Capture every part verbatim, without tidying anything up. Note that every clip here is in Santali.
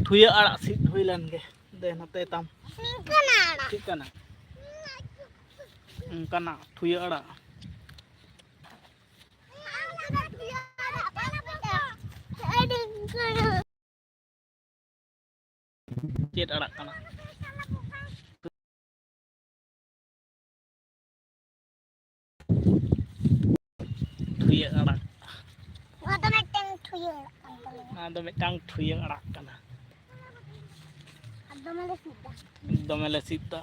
ᱴᱷᱩᱭᱟᱹ ᱟᱲᱟᱜ ᱥᱤᱫ ᱦᱩᱭ ᱞᱮᱱ ᱜᱮ᱾ ᱫᱮ ᱱᱚᱛᱮ ᱛᱟᱢ᱾ ᱱᱤᱝᱠᱟᱹᱱᱟᱜ ᱟᱲᱟᱜ᱾ ᱪᱮᱫ ᱠᱟᱱᱟ? ᱚᱱᱠᱟᱱᱟᱜ ᱴᱷᱩᱭᱟᱹ ᱟᱲᱟᱜ᱾ ᱪᱮᱫ ᱟᱲᱟᱜ ᱠᱟᱱᱟ? ᱴᱷᱩᱭᱟᱹ ᱟᱲᱟᱜ᱾ ᱱᱚᱣᱟ ᱫᱚ ᱢᱤᱫᱴᱟᱝ ᱴᱷᱩᱭᱟᱹ ᱟᱲᱟᱜ ᱠᱟᱱ ᱛᱟᱞᱮᱭᱟ᱾ ᱱᱚᱣᱟ ᱫᱚ ᱢᱤᱫᱴᱟᱝ ᱴᱷᱩᱭᱟᱹ ᱟᱲᱟᱜ ᱠᱟᱱᱟ᱾ ᱟᱨ ᱫᱚᱢᱮ ᱞᱮ ᱥᱤᱫ ᱫᱟ᱾ ᱫᱚᱢᱮ ᱞᱮ ᱥᱤᱫ ᱫᱟ᱾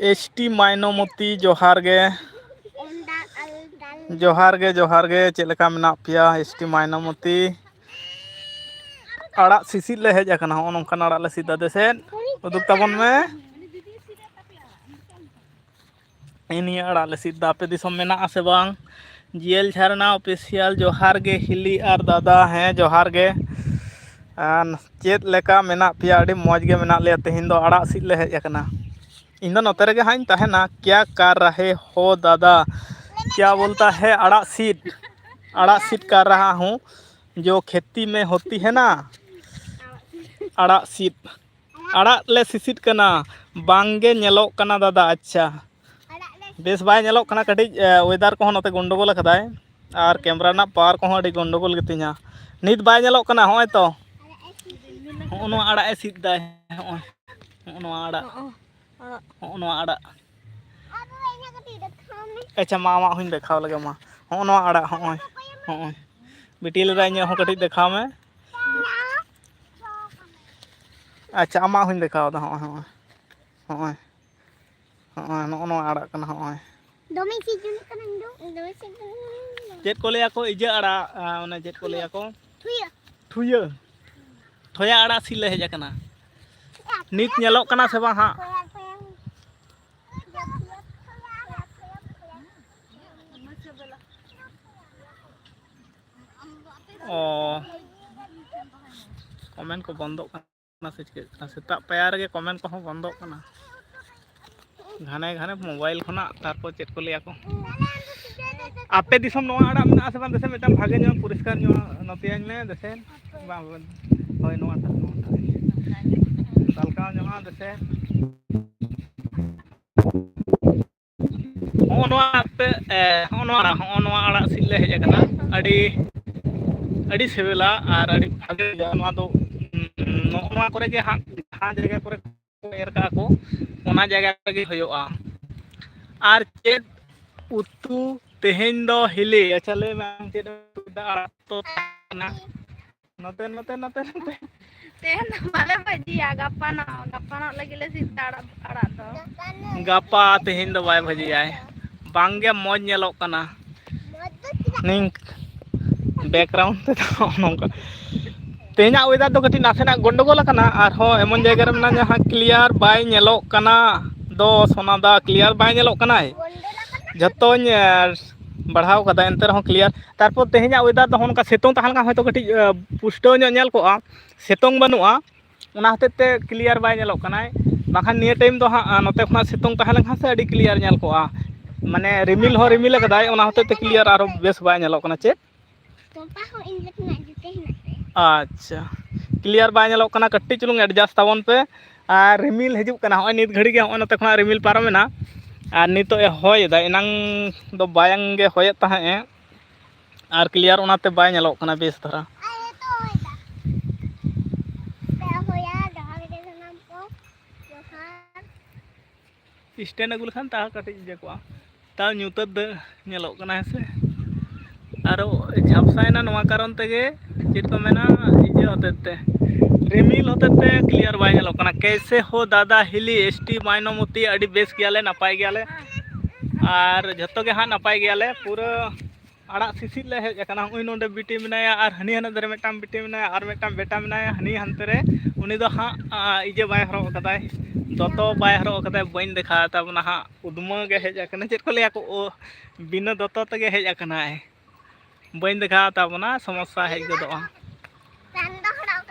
ᱮᱥ ᱴᱤ ᱢᱟᱭᱱᱚᱢᱚᱛᱤ, ᱡᱚᱦᱟᱨ ᱜᱮ᱾ ᱡᱚᱦᱟᱨ ᱜᱮ, ᱡᱚᱦᱟᱨ ᱜᱮ᱾ ᱪᱮᱫ ᱞᱮᱠᱟ ᱢᱮᱱᱟᱜ ᱯᱮᱭᱟ, ᱮᱥ ᱴᱤ ᱢᱟᱭᱱᱚᱢᱚᱛᱤ? ᱟᱲᱟᱜ ᱥᱤᱥᱤᱫ ᱞᱮ ᱦᱮᱡ ᱟᱠᱟᱱᱟ᱾ ᱦᱚᱸᱜᱼᱚ ᱱᱚᱝᱠᱟᱱ ᱟᱲᱟᱜ ᱞᱮ ᱥᱤᱫᱟ᱾ ᱫᱮᱥᱮᱫ ᱩᱫᱩᱜ ᱛᱟᱵᱚᱱ ᱢᱮ᱾ ᱱᱤᱭᱟᱹ ᱟᱲᱟᱜ ᱞᱮ ᱥᱤᱫ ᱫᱟ᱾ ᱟᱯᱮ ᱫᱤᱥᱚᱢ ᱢᱮᱱᱟᱜᱼᱟ ᱥᱮ ᱵᱟᱝ? ᱡᱤᱭᱮᱞ ᱡᱷᱟᱨᱱᱟ ᱚᱯᱷᱤᱥᱤᱭᱟᱞ, ᱡᱚᱦᱟᱨ ᱜᱮ ᱦᱤᱞᱤ ᱟᱨ ᱫᱟᱫᱟ᱾ ᱦᱮᱸ, ᱡᱚᱦᱟᱨ ᱜᱮ᱾ ᱟᱨ ᱪᱮᱫ ᱞᱮᱠᱟ ᱢᱮᱱᱟᱜ ᱯᱮᱭᱟ? ᱟᱹᱰᱤ ᱢᱚᱡᱽ ᱜᱮ ᱢᱮᱱᱟᱜ ᱞᱮᱭᱟ᱾ ᱛᱮᱦᱮᱧ ᱫᱚ ᱟᱲᱟᱜ ᱥᱤᱫ ᱞᱮ ᱦᱮᱡ ᱟᱠᱟᱱᱟ᱾ ᱤᱧ ᱫᱚ ᱱᱚᱛᱮ ᱨᱮᱜᱮ ᱦᱟᱸᱜ ᱤᱧ ᱛᱟᱦᱮᱱᱟ᱾ ᱠᱭᱟ ᱠᱟᱨ ᱨᱟᱦᱮ ᱦᱳ ᱫᱟᱫᱟ? ᱠᱭᱟ ᱵᱳᱞᱛᱟ ᱦᱮ ᱟᱲᱟᱜ ᱥᱤᱫ? ᱟᱲᱟᱜ ᱥᱤᱫ ᱠᱟᱨ ᱨᱟᱦᱟ ᱦᱩᱸ, ᱡᱳ ᱠᱷᱮᱛᱤ ᱢᱮ ᱦᱳᱛᱤ ᱦᱮ ᱱᱟ, ᱟᱲᱟᱜ ᱥᱤᱫ᱾ ᱟᱲᱟᱜ ᱞᱮ ᱥᱤᱥᱤᱫ ᱠᱟᱱᱟ᱾ ᱵᱟᱝ ᱜᱮ ᱧᱮᱞᱚᱜ ᱠᱟᱱᱟ ᱫᱟᱫᱟ᱾ ᱟᱪᱪᱷᱟ, ᱵᱮᱥ ᱵᱟᱭ ᱧᱮᱞᱚᱜ ᱠᱟᱱᱟ᱾ ᱠᱟᱹᱴᱤᱡ ᱚᱭᱮᱫᱟᱨ ᱠᱚᱦᱚᱸ ᱱᱚᱛᱮ ᱜᱚᱱᱰᱚᱜᱳᱞ ᱟᱠᱟᱫᱟᱭ, ᱟᱨ ᱠᱮᱢᱨᱟ ᱨᱮᱱᱟᱜ ᱯᱟᱣᱟᱨ ᱠᱚᱦᱚᱸ ᱟᱹᱰᱤ ᱜᱚᱱᱰᱚᱜᱳᱞ ᱜᱮᱛᱤᱧᱟ᱾ ᱱᱤᱛ ᱵᱟᱭ ᱧᱮᱞᱚᱜ ᱠᱟᱱᱟ᱾ ᱦᱚᱸᱜᱼᱚᱭ ᱛᱚ, ᱦᱚᱸᱜᱼᱚ ᱱᱚᱣᱟ ᱟᱲᱟᱜ ᱮ ᱥᱤᱫ ᱫᱟᱭ᱾ ᱦᱚᱸᱜᱼᱚᱭ, ᱦᱚᱸᱜᱼᱚ ᱱᱚᱣᱟ ᱟᱲᱟᱜ, ᱦᱚᱸᱜᱼᱚ ᱱᱚᱣᱟ ᱟᱲᱟᱜ᱾ ᱟᱪᱪᱷᱟ, ᱢᱟ, ᱟᱢᱟᱜ ᱦᱚᱸᱧ ᱫᱮᱠᱷᱟᱣ ᱞᱮᱜᱮ᱾ ᱢᱟ, ᱦᱚᱸᱜᱼᱚ ᱱᱚᱣᱟ ᱟᱲᱟᱜ, ᱦᱚᱸᱜᱼᱚᱭ, ᱦᱚᱸᱜᱼᱚᱭ᱾ ᱵᱤᱴᱤ ᱞᱟᱹᱭᱫᱟ, ᱤᱧᱟᱹᱜ ᱦᱚᱸ ᱠᱟᱹᱴᱤᱡ ᱫᱮᱠᱷᱟᱣ ᱢᱮ᱾ ᱟᱪᱪᱷᱟ, ᱟᱢᱟᱜ ᱦᱚᱸᱧ ᱫᱮᱠᱷᱟᱣ ᱫᱟ᱾ ᱦᱚᱸᱜᱼᱚᱭ, ᱦᱚᱸᱜᱼᱚᱭ, ᱦᱚᱸᱜᱼᱚᱭ, ᱦᱚᱸᱜᱼᱚᱭ, ᱱᱚᱜᱼᱚ ᱱᱚᱣᱟ ᱟᱲᱟᱜ ᱠᱟᱱᱟ᱾ ᱦᱚᱸᱜᱼᱚᱭ᱾ ᱫᱚᱢᱮ ᱥᱤᱵᱤᱞ ᱠᱟᱱᱟ᱾ ᱤᱧ ᱫᱚ ᱫᱚᱢᱮ ᱥᱤᱵᱤᱞ᱾ ᱪᱮᱫ ᱠᱚ ᱞᱟᱹᱭᱟ ᱠᱚ ᱤᱡᱟᱹ ᱟᱲᱟᱜ, ᱟ, ᱚᱱᱮ ᱪᱮᱫ ᱠᱚ ᱞᱟᱹᱭᱟ ᱠᱚ? ᱴᱷᱩᱭᱟᱹ᱾ ᱴᱷᱩᱭᱟᱹ᱾ ᱴᱷᱚᱭᱟ ᱟᱲᱟᱜ ᱥᱤᱫ ᱞᱮ ᱦᱮᱡ ᱟᱠᱟᱱᱟ᱾ ᱱᱤᱛ ᱧᱮᱞᱚᱜ ᱠᱟᱱᱟ ᱥᱮ ᱵᱟᱝ ᱦᱟᱸᱜ? ᱴᱷᱚᱭᱟ, ᱴᱷᱚᱭᱟ᱾ ᱚ, ᱠᱚᱢᱮᱱᱴ ᱠᱚ ᱵᱚᱱᱫᱚᱜ ᱠᱟᱱᱟ ᱥᱮ ᱪᱤᱠᱟᱹᱜ ᱠᱟᱱᱟ? ᱥᱮᱛᱟᱜ ᱯᱟᱭᱟᱨ ᱨᱮᱜᱮ ᱠᱚᱢᱮᱱᱴ ᱠᱚᱦᱚᱸ ᱵᱚᱱᱫᱚᱜ ᱠᱟᱱᱟ᱾ ᱜᱷᱟᱱᱮ ᱜᱷᱟᱱᱮ ᱢᱳᱵᱟᱭᱤᱞ ᱠᱷᱚᱱᱟᱜ, ᱛᱟᱨᱯᱚᱨ ᱪᱮᱫ ᱠᱚ ᱞᱟᱹᱭᱟ ᱠᱚ᱾ ᱟᱯᱮ ᱫᱤᱥᱚᱢ ᱱᱚᱣᱟ ᱟᱲᱟᱜ ᱢᱮᱱᱟᱜᱼᱟ ᱥᱮ ᱵᱟᱝ? ᱫᱮᱥᱮ ᱢᱤᱫᱴᱟᱝ ᱵᱷᱟᱜᱮ ᱧᱚᱜ ᱯᱚᱨᱤᱥᱠᱟᱨ ᱧᱚᱜ ᱱᱚᱛᱮᱭᱟᱹᱧ ᱢᱮ ᱫᱮᱥᱮ᱾ ᱵᱟᱝ, ᱵᱟᱝ᱾ ᱦᱳᱭ, ᱱᱚᱣᱟᱴᱟᱜ, ᱱᱚᱣᱟᱴᱟᱜ᱾ ᱛᱟᱞᱠᱟᱣ ᱧᱚᱜᱼᱟ ᱫᱮᱥᱮ᱾ ᱦᱚᱸᱜᱼᱚ ᱱᱚᱣᱟ ᱛᱮ, ᱮ, ᱦᱚᱸᱜᱼᱚ ᱱᱚᱣᱟ, ᱦᱚᱸᱜᱼᱚ ᱱᱚᱣᱟ ᱟᱲᱟᱜ ᱥᱤᱫ ᱞᱮ ᱦᱮᱡ ᱟᱠᱟᱱᱟ᱾ ᱟᱹᱰᱤ, ᱟᱹᱰᱤ ᱥᱤᱵᱤᱞᱟ ᱟᱨ ᱟᱹᱰᱤ ᱵᱷᱟᱜᱮ ᱵᱩᱡᱷᱟᱹᱜᱼᱟ᱾ ᱱᱚᱣᱟ ᱫᱚ, ᱩᱸ, ᱱᱚᱜᱼᱚ ᱱᱚᱣᱟ ᱠᱚᱨᱮ ᱜᱮ ᱦᱟᱸᱜ, ᱡᱟᱦᱟᱸ ᱡᱟᱭᱜᱟ ᱠᱚᱨᱮ ᱠᱚ ᱮᱨ ᱠᱟᱜᱼᱟ ᱠᱚ, ᱚᱱᱟ ᱡᱟᱭᱜᱟ ᱨᱮᱜᱮ ᱦᱩᱭᱩᱜᱼᱟ᱾ ᱟᱨ ᱪᱮᱫ ᱩᱛᱩ ᱛᱮᱦᱮᱧ ᱫᱚ ᱦᱤᱞᱤ? ᱟᱪᱪᱷᱟ, ᱞᱟᱹᱭ ᱢᱮ ᱟᱢ, ᱪᱮᱫ ᱮᱢ ᱩᱛᱩ ᱞᱮᱫᱟ? ᱟᱲᱟᱜ ᱛᱚ ᱛᱟᱦᱮᱸ ᱠᱟᱱᱟ᱾ ᱱᱚᱛᱮ, ᱱᱚᱛᱮ, ᱱᱚᱛᱮ, ᱱᱚᱛᱮ᱾ ᱛᱮᱦᱮᱧ ᱫᱚ ᱵᱟᱞᱮ ᱵᱷᱟᱹᱡᱤᱭᱟ, ᱜᱟᱯᱟᱱᱚᱜ, ᱜᱟᱯᱟᱱᱚᱜ ᱞᱟᱹᱜᱤᱫ ᱞᱮ ᱥᱤᱫ ᱫᱟ ᱟᱲᱟᱜ, ᱟᱲᱟᱜ ᱫᱚ᱾ ᱜᱟᱯᱟ, ᱛᱮᱦᱮᱧ ᱫᱚ ᱵᱟᱭ ᱵᱷᱟᱹᱡᱤᱭᱟᱭ᱾ ᱵᱟᱝᱜᱮ ᱢᱚᱡᱽ ᱧᱮᱞᱚᱜ ᱠᱟᱱᱟ᱾ ᱱᱤᱝ background ᱛᱮᱫᱚ ᱱᱚᱝᱠᱟ᱾ ᱛᱮᱦᱮᱧᱟᱜ weather ᱫᱚ ᱠᱟᱹᱴᱤᱡ ᱱᱟᱥᱮᱱᱟᱜ ᱜᱚᱱᱰᱚᱜᱳᱞ ᱟᱠᱟᱱᱟ, ᱟᱨᱦᱚᱸ ᱮᱢᱚᱱ ᱡᱟᱭᱜᱟ ᱨᱮ ᱢᱮᱱᱟᱜᱼᱟ ᱡᱟᱦᱟᱸ clear ᱵᱟᱭ ᱧᱮᱞᱚᱜ ᱠᱟᱱᱟ᱾ ᱫᱚ ᱥᱚᱱᱟ ᱫᱟ, clear ᱵᱟᱭ ᱧᱮᱞᱚᱜ ᱠᱟᱱᱟᱭ᱾ ᱡᱷᱚᱛᱚᱧ, ᱮ, ᱵᱟᱲᱦᱟᱣ ᱠᱟᱫᱟ, ᱮᱱᱛᱮ ᱨᱮᱦᱚᱸ clear᱾ ᱛᱟᱨᱯᱚᱨ ᱛᱮᱦᱮᱧᱟᱜ weather ᱫᱚ ᱦᱚᱸ ᱱᱚᱝᱠᱟ ᱥᱤᱛᱩᱝ ᱛᱟᱦᱮᱸ ᱞᱮᱱᱠᱷᱟᱱ ᱦᱚᱭᱛᱳ ᱠᱟᱹᱴᱤᱡ, ᱮ, ᱯᱩᱥᱴᱟᱹᱣ ᱧᱚᱜ ᱧᱮᱞ ᱠᱚᱜᱼᱟ, ᱥᱤᱛᱩᱝ ᱵᱟᱹᱱᱩᱜᱼᱟ, ᱚᱱᱟ ᱦᱚᱛᱮᱡ ᱛᱮ clear ᱵᱟᱭ ᱧᱮᱞᱚᱜ ᱠᱟᱱᱟᱭ᱾ ᱵᱟᱠᱷᱟᱱ ᱱᱤᱭᱟᱹ time ᱫᱚ ᱦᱟᱸᱜ, ᱟ, ᱱᱚᱛᱮ ᱠᱷᱚᱱᱟᱜ ᱥᱤᱛᱩᱝ ᱛᱟᱦᱮᱸ ᱞᱮᱱᱠᱷᱟᱱ ᱥᱮ ᱟᱹᱰᱤ clear ᱧᱮᱞ ᱠᱚᱜᱼᱟ, ᱢᱟᱱᱮ ᱨᱤᱢᱤᱞ ᱦᱚᱸ ᱨᱤᱢᱤᱞ ᱟᱠᱟᱫᱟᱭ, ᱚᱱᱟ ᱦᱚᱛᱮᱡ ᱛᱮ clear ᱟᱨᱚ ᱵᱮᱥ ᱵᱟᱭ ᱧᱮᱞᱚᱜ ᱠᱟᱱᱟ᱾ ᱪᱮᱫ? ᱯᱟᱯᱟ ᱦᱚᱸ ᱤᱧ ᱞᱮᱠᱟᱱᱟᱜ ᱡᱩᱛᱟᱹ ᱦᱮᱱᱟᱜ ᱛᱟᱭᱟ᱾ ᱟᱪᱪᱷᱟ, clear ᱵᱟᱭ ᱧᱮᱞᱚᱜ ᱠᱟᱱᱟ, ᱠᱟᱹᱴᱤᱡ ᱪᱩᱞᱩᱝ adjust ᱛᱟᱵᱚᱱ ᱯᱮ᱾ ᱟᱨ ᱨᱤᱢᱤᱞ ᱦᱤᱡᱩᱜ ᱠᱟᱱᱟ, ᱦᱚᱸᱜᱼᱚᱭ ᱱᱤᱛ ᱜᱷᱟᱹᱲᱤᱡ ᱜᱮ ᱦᱚᱸᱜᱼᱚᱭ ᱱᱚᱛᱮ ᱠᱷᱚᱱᱟᱜ ᱨᱤᱢᱤᱞ ᱯᱟᱨᱚᱢᱮᱱᱟ, ᱟᱨ ᱱᱤᱛᱚᱜ ᱮ ᱦᱚᱭ ᱮᱫᱟ, ᱮᱱᱟᱝ ᱫᱚ ᱵᱟᱭᱟᱝ ᱜᱮ ᱦᱚᱭᱮᱫ ᱛᱟᱦᱮᱸᱫ ᱮ, ᱟᱨ clear ᱚᱱᱟᱛᱮ ᱵᱟᱭ ᱧᱮᱞᱚᱜ ᱠᱟᱱᱟ ᱵᱮᱥ ᱫᱷᱟᱨᱟ᱾ ᱟᱨ ᱱᱤᱛᱚᱜ ᱦᱚᱭ ᱫᱟ᱾ ᱫᱟᱜ ᱦᱚᱭᱟ, ᱫᱟᱜ ᱨᱮᱜᱮ ᱥᱟᱱᱟᱢ ᱠᱚ ᱡᱚᱦᱟᱨ᱾ Stand ᱟᱹᱜᱩ ᱞᱮᱠᱷᱟᱱ ᱛᱟᱣ ᱠᱟᱹᱴᱤᱡ ᱤᱭᱟᱹ ᱠᱚᱜᱼᱟ, ᱛᱟᱣ ᱧᱩᱛᱟᱹᱛ ᱫᱚ ᱧᱮᱞᱚᱜ ᱠᱟᱱᱟ, ᱦᱮᱸ ᱥᱮ᱾ ᱟᱨᱚ ᱡᱷᱟᱯᱥᱟᱭᱮᱱᱟ ᱱᱚᱣᱟ ᱠᱟᱨᱚᱱ ᱛᱮᱜᱮ, ᱪᱮᱫ ᱠᱚ ᱢᱮᱱᱟ, ᱤᱭᱟᱹ ᱦᱚᱛᱮᱡ ᱛᱮ, ᱨᱤᱢᱤᱞ ᱦᱚᱛᱮᱡ ᱛᱮ clear ᱵᱟᱭ ᱧᱮᱞᱚᱜ ᱠᱟᱱᱟ᱾ ᱠᱮᱥᱮ ᱦᱳ ᱫᱟᱫᱟ ᱦᱤᱞᱤ, ᱮᱥ ᱴᱤ ᱢᱟᱭᱱᱚᱢᱚᱛᱤ? ᱟᱹᱰᱤ ᱵᱮᱥ ᱜᱮᱭᱟᱞᱮ, ᱱᱟᱯᱟᱭ ᱜᱮᱭᱟᱞᱮ, ᱟᱨ ᱡᱷᱚᱛᱚ ᱜᱮ ᱦᱟᱸᱜ ᱱᱟᱯᱟᱭ ᱜᱮᱭᱟᱞᱮ᱾ ᱯᱩᱨᱟᱹ ᱟᱲᱟᱜ ᱥᱤᱥᱤᱨ ᱞᱮ ᱦᱮᱡ ᱟᱠᱟᱱᱟ᱾ ᱱᱚᱜᱼᱚᱭ ᱱᱚᱰᱮ ᱵᱤᱴᱤ ᱢᱮᱱᱟᱭᱟ, ᱟᱨ ᱦᱟᱹᱱᱤ ᱦᱟᱱᱟ ᱫᱷᱟᱨᱮ ᱢᱤᱫᱴᱟᱝ ᱵᱤᱴᱤ ᱢᱮᱱᱟᱭᱟ, ᱟᱨ ᱢᱤᱫᱴᱟᱝ ᱵᱮᱴᱟ ᱢᱮᱱᱟᱭᱟ ᱦᱟᱹᱱᱤ ᱦᱟᱱᱛᱮ ᱨᱮ᱾ ᱩᱱᱤ ᱫᱚ ᱦᱟᱸᱜ, ᱟ, ᱤᱭᱟᱹ ᱵᱟᱭ ᱦᱚᱨᱚᱜ ᱟᱠᱟᱫᱟᱭ, ᱫᱚᱛᱚ ᱵᱟᱭ ᱦᱚᱨᱚᱜ ᱟᱠᱟᱫᱟᱭ᱾ ᱵᱟᱹᱧ ᱫᱮᱠᱷᱟᱣ ᱛᱟᱵᱚᱱᱟ ᱦᱟᱸᱜ, ᱩᱫᱽᱢᱟᱹ ᱜᱮ ᱦᱮᱡ ᱟᱠᱟᱱᱟ, ᱪᱮᱫ ᱠᱚ ᱞᱟᱹᱭᱟ ᱠᱚ, ᱳ, ᱵᱤᱱᱟᱹ ᱫᱚᱛᱚ ᱛᱮᱜᱮ ᱦᱮᱡ ᱟᱠᱟᱱᱟᱭ᱾ ᱵᱟᱹᱧ ᱫᱮᱠᱷᱟᱣ ᱛᱟᱵᱚᱱᱟ, ᱥᱚᱢᱚᱥᱥᱟ ᱦᱮᱡ ᱜᱚᱫᱚᱜᱼᱟ᱾ ᱪᱟᱸᱫᱚ ᱦᱚᱲᱟᱜ